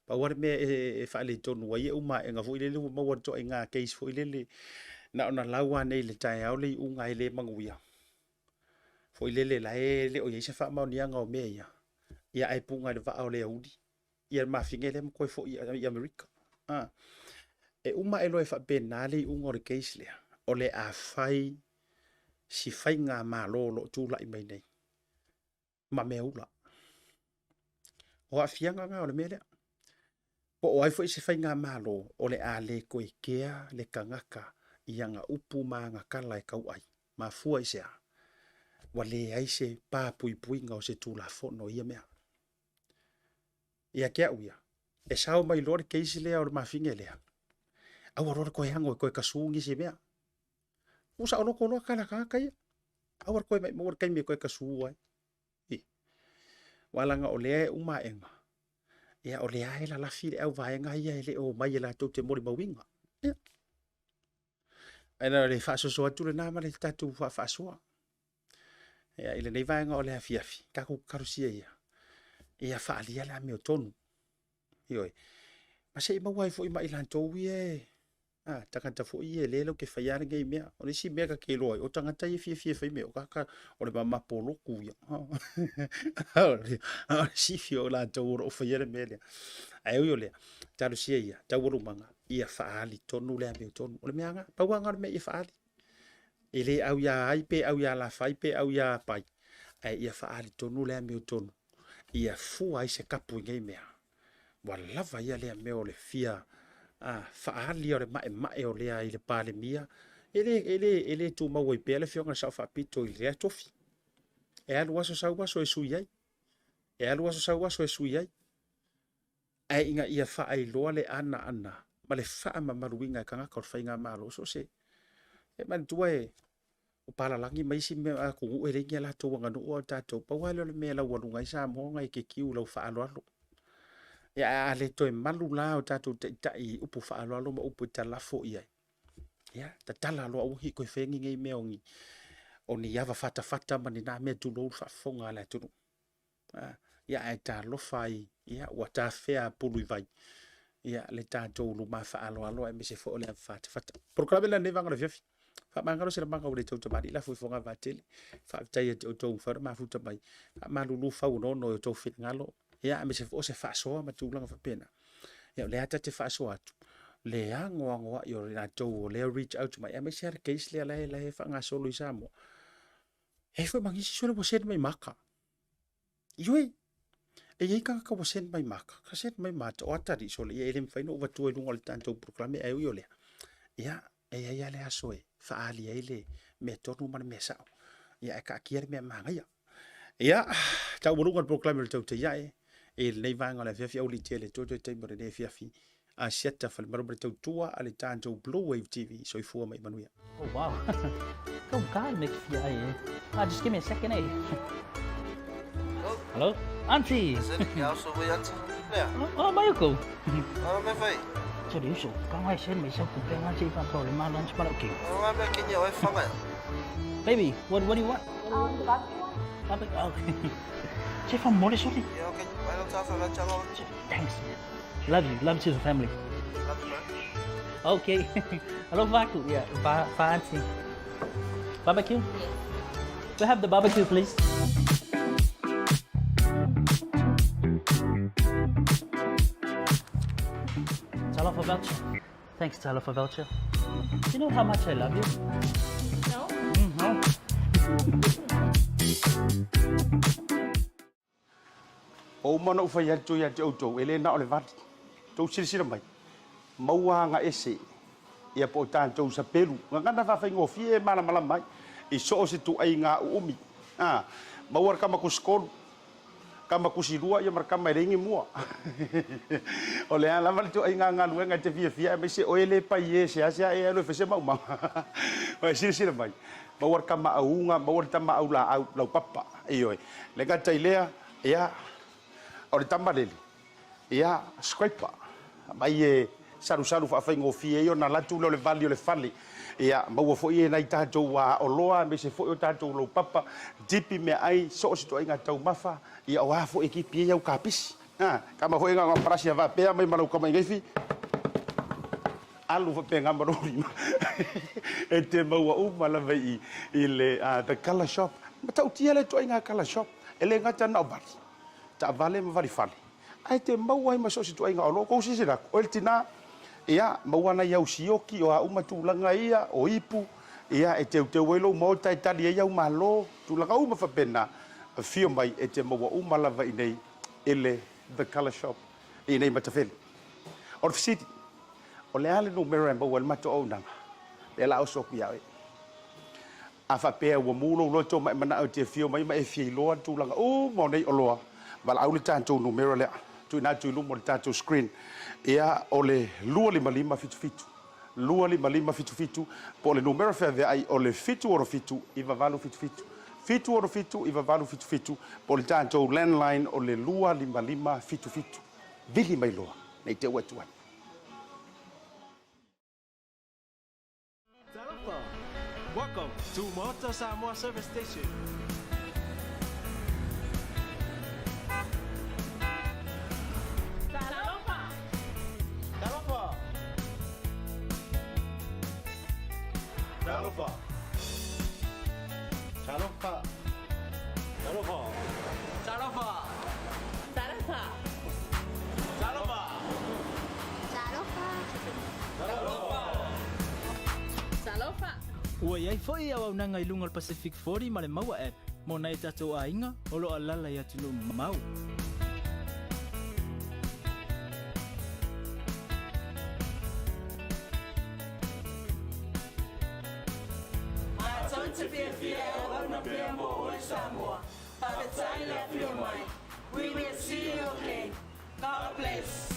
pau lava le mea e, e faaletonu ai e uma aega foi lele ua maua le toaiga case foi lele na ona lau lava nei i le taeao le iuga e le manuia. Foi lele la e le o i ai se faamaoniaga o mea ia, ia ae puga i le vaa o le auli ia le mafine lea ma toe foi i Amerika. Ah. E uma ae loa e faapena le iuga o le case lea, o le a fai si faigamalo o lo o tulai mai nei ma mea ula. O aafiaga na o le mea lea. Po o ai foi se faigamalo o le a le toe kea le tagata i ana upu ma ana tala e tau ai. Mafua i se a? Ua leai se pa puipuiga o se Tulafono i ia mea. Ia te au ia, e sao mai loa le case lea o le mafine lea, aua loa le toe ago e toe tasu nisi mea. Ua saoloto loa tala a tagata ia. Aua le toe maimau le taimi e toe tasu ai. I. Aua leaga o lea e uma aega, ia o lea e lalafi le auvaega ia e le o omai e latou te molimauina. Ia. Ae na o le faasoso atu lena ma le tatou faafaasoa. Ia, i lenei vaega o le afiafi, tatou talosia ia, ia faaalia le amiotonu. Ioe. Ma se i maua ai foi ma i latou ia e a, tagata foi ia lea latou te faia lenei mea. O le isi mea ta te iloa ai, o tagata ia e fiafia e fai mea, o tagata o le mamapoloku ia. O le sifi o latou o lo o faia le mea lea. Ae ui o lea, talosia ia, taualumaga, ia faaali tonu le amiotonu. O le mea lava, pau lava lena o le mea ia faaali. E le au iā ai pe au iā Lafai pe au iā Pai, ae ia faaali tonu le amiotonu ia fua ai se kapu i nei mea. Ua lava ia lea mea o le fia a, faaali o le maemae o lea i le Palemia, E le, e le, e le tumau ai pea le Afioga i le Sao Faapito i lea tofi. E alu aso sau aso e sui ai. E alu aso sau aso e sui ai. Ae ina ia faailoa le anaana ma le faamamaluina e tagata o le faigamalo so o se e manatua e o palalagi ma isi mea atunuu e leai ni a latou aganuu a o tatou pau lava lea o le mea e laualuga ai Samoa ona e te tiu i lau faaaloalo. Ia ae a le toe malu la o tatou taitai i upu faaaloalo ma upu e talafo i ai, ia tatala loa aua ne i toe faia ni nei mea o ni o ni ava fatafata ma ni na mea tulou le faafofoga a le atunuu. Ia ae talofa ai, ia ua tafea pulu i vai ia le tatou luma faaaloalo aemaise foi o le ava fatafata. Polokalame lena lenei vaega o le afiafi. Faamagalo se lamaga ua le tautamalii lafo i fogavaa tele. Faafetai ia te outou ua mafai ona mafuta mai. Faamalulu fau onoono i outou finagalo ia aemaise foi o se faasoa ma tulaga faapena. Ia o lea ta te faasoa atu le anoanoai o i latou o lea reach out mai aemaise lava le case lea la e faagasolo i Samoa. E i ai foi ma nisi sole ua send mai maka. Ioe, e i ai tagata ua send mai maka, ka send mai mata, o atalii sole, ia e le mafai ona ou avatua i luga o le tatou polokalame, ae ui o lea, ia, e i ai lava le aso e faaali ai le mea tonu ma le mea sao, ia ae taatia le mea manaia. Ia, taualuga le polokalame o le Tautai Ae i lenei vaega o le afiafi, aualiitia e le Atua toe taimi o lenei afiafi, Asiata Falemalu ma le tautua a le tatou Blue Wave TV. Soifua ma ia manuia. Oh wow. Go guy make fia ai eh. Ah, just give me a second eh. Hello? Auntie. Is it? Yeah, so we auntie. Yeah. Oh, mai ko. Oh, me fai. So le uso, ka ngai sen mai sa ku pe ngai che fa ko le ma lunch ma okay. Oh, me ke ni oi fanga. Baby, what do you want? The barbecue one. Barbecue. Okay. Che fa mole sorry. Yeah, okay. Why don't I have a Thanks. Love you. Love to the family. Love you, bro. Okay. Hello, Vaku. Yeah, va, va auntie. Barbecue? Yes. We have the barbecue, please. Talofa voucher. Thanks, Talofa voucher. Do you know how much I love you? No. No. Ua uma ona ou fai atu ia te outou, e le na o le vali. Tou silasila mai, maua aga ese, ia po o tatou sapelu, gagana faafaigofie e malamalama ai, i so o se tuaiga uumi. A, maua le kama kusitolu, kama kusilua ia ma le kama e leai ni mua. O le a lava le tuaiga galuega e te fiafia aemaise oe le pai e seasea e alu e fai se maumaga. Ua e silasila mai, maua le tama auga, maua le tama aulaau, laupapa. Ioe. Le gata i lea, ia, o le tama lele, ia, scraper, mai e salusalu faafaigofie ai ona alu atu lea o le vali o le fale. Ia, maua foi e nai tatou oloa aemaise foi o tatou laupapa, tipi meaai, so o se ituaiga taumafa, ia o a foi e tipi ai au kapisi. A, kama foi na parasi a faapea mai ma lau kama i gaifi, alu faapena ma lou lima e te maua uma lava i i le the colour shop. Matautia le ituaiga colour shop, e le gata na o vali, taavale ma vali fale, ae te maua ai ma so o se ituaiga oloa. Kou silasila atu, oe le tina, ia, maua nai au sioki, o a uma tulaga ia, o ipu, ia, e teuteu ai lou maota e tali ai au malo, tulaga uma faapena, afio mai e te maua uma lava i nei i le The Colour Shop i inei Matafele. O le fesili, o le a le numera e maua ai le matou auaunaga? Lea la oso atu ia oe. A faapea ua mu lou loto ma e manao e te afio mai ma e fia iloa le tulaga uma o nei oloa, valaau le tatou numera lea, tuuina atu i luma o le tatou screen. Ia, o le 25577, 25577, po o le numera feaveai o le 767 9877, 767 9877, po o le tatou landline o le 25577. Vili mai loa, ne i te i ua e tuai. Talofa! Welcome to Maota Samoa Service Station. Talofa! Talofa! Talofa! Talofa! Talofa! Talofa! Talofa! Talofa! Talofa! Talofa! Ua i ai foi auaunaga i luga o le Pacific 40 ma le Maua App mo nai o tatou aiga o lo o alaala i atunuu mamao. Ou te fiafia e auauna pea mo oe Samoa. Faafetai le afio mai. We will see you again. God bless.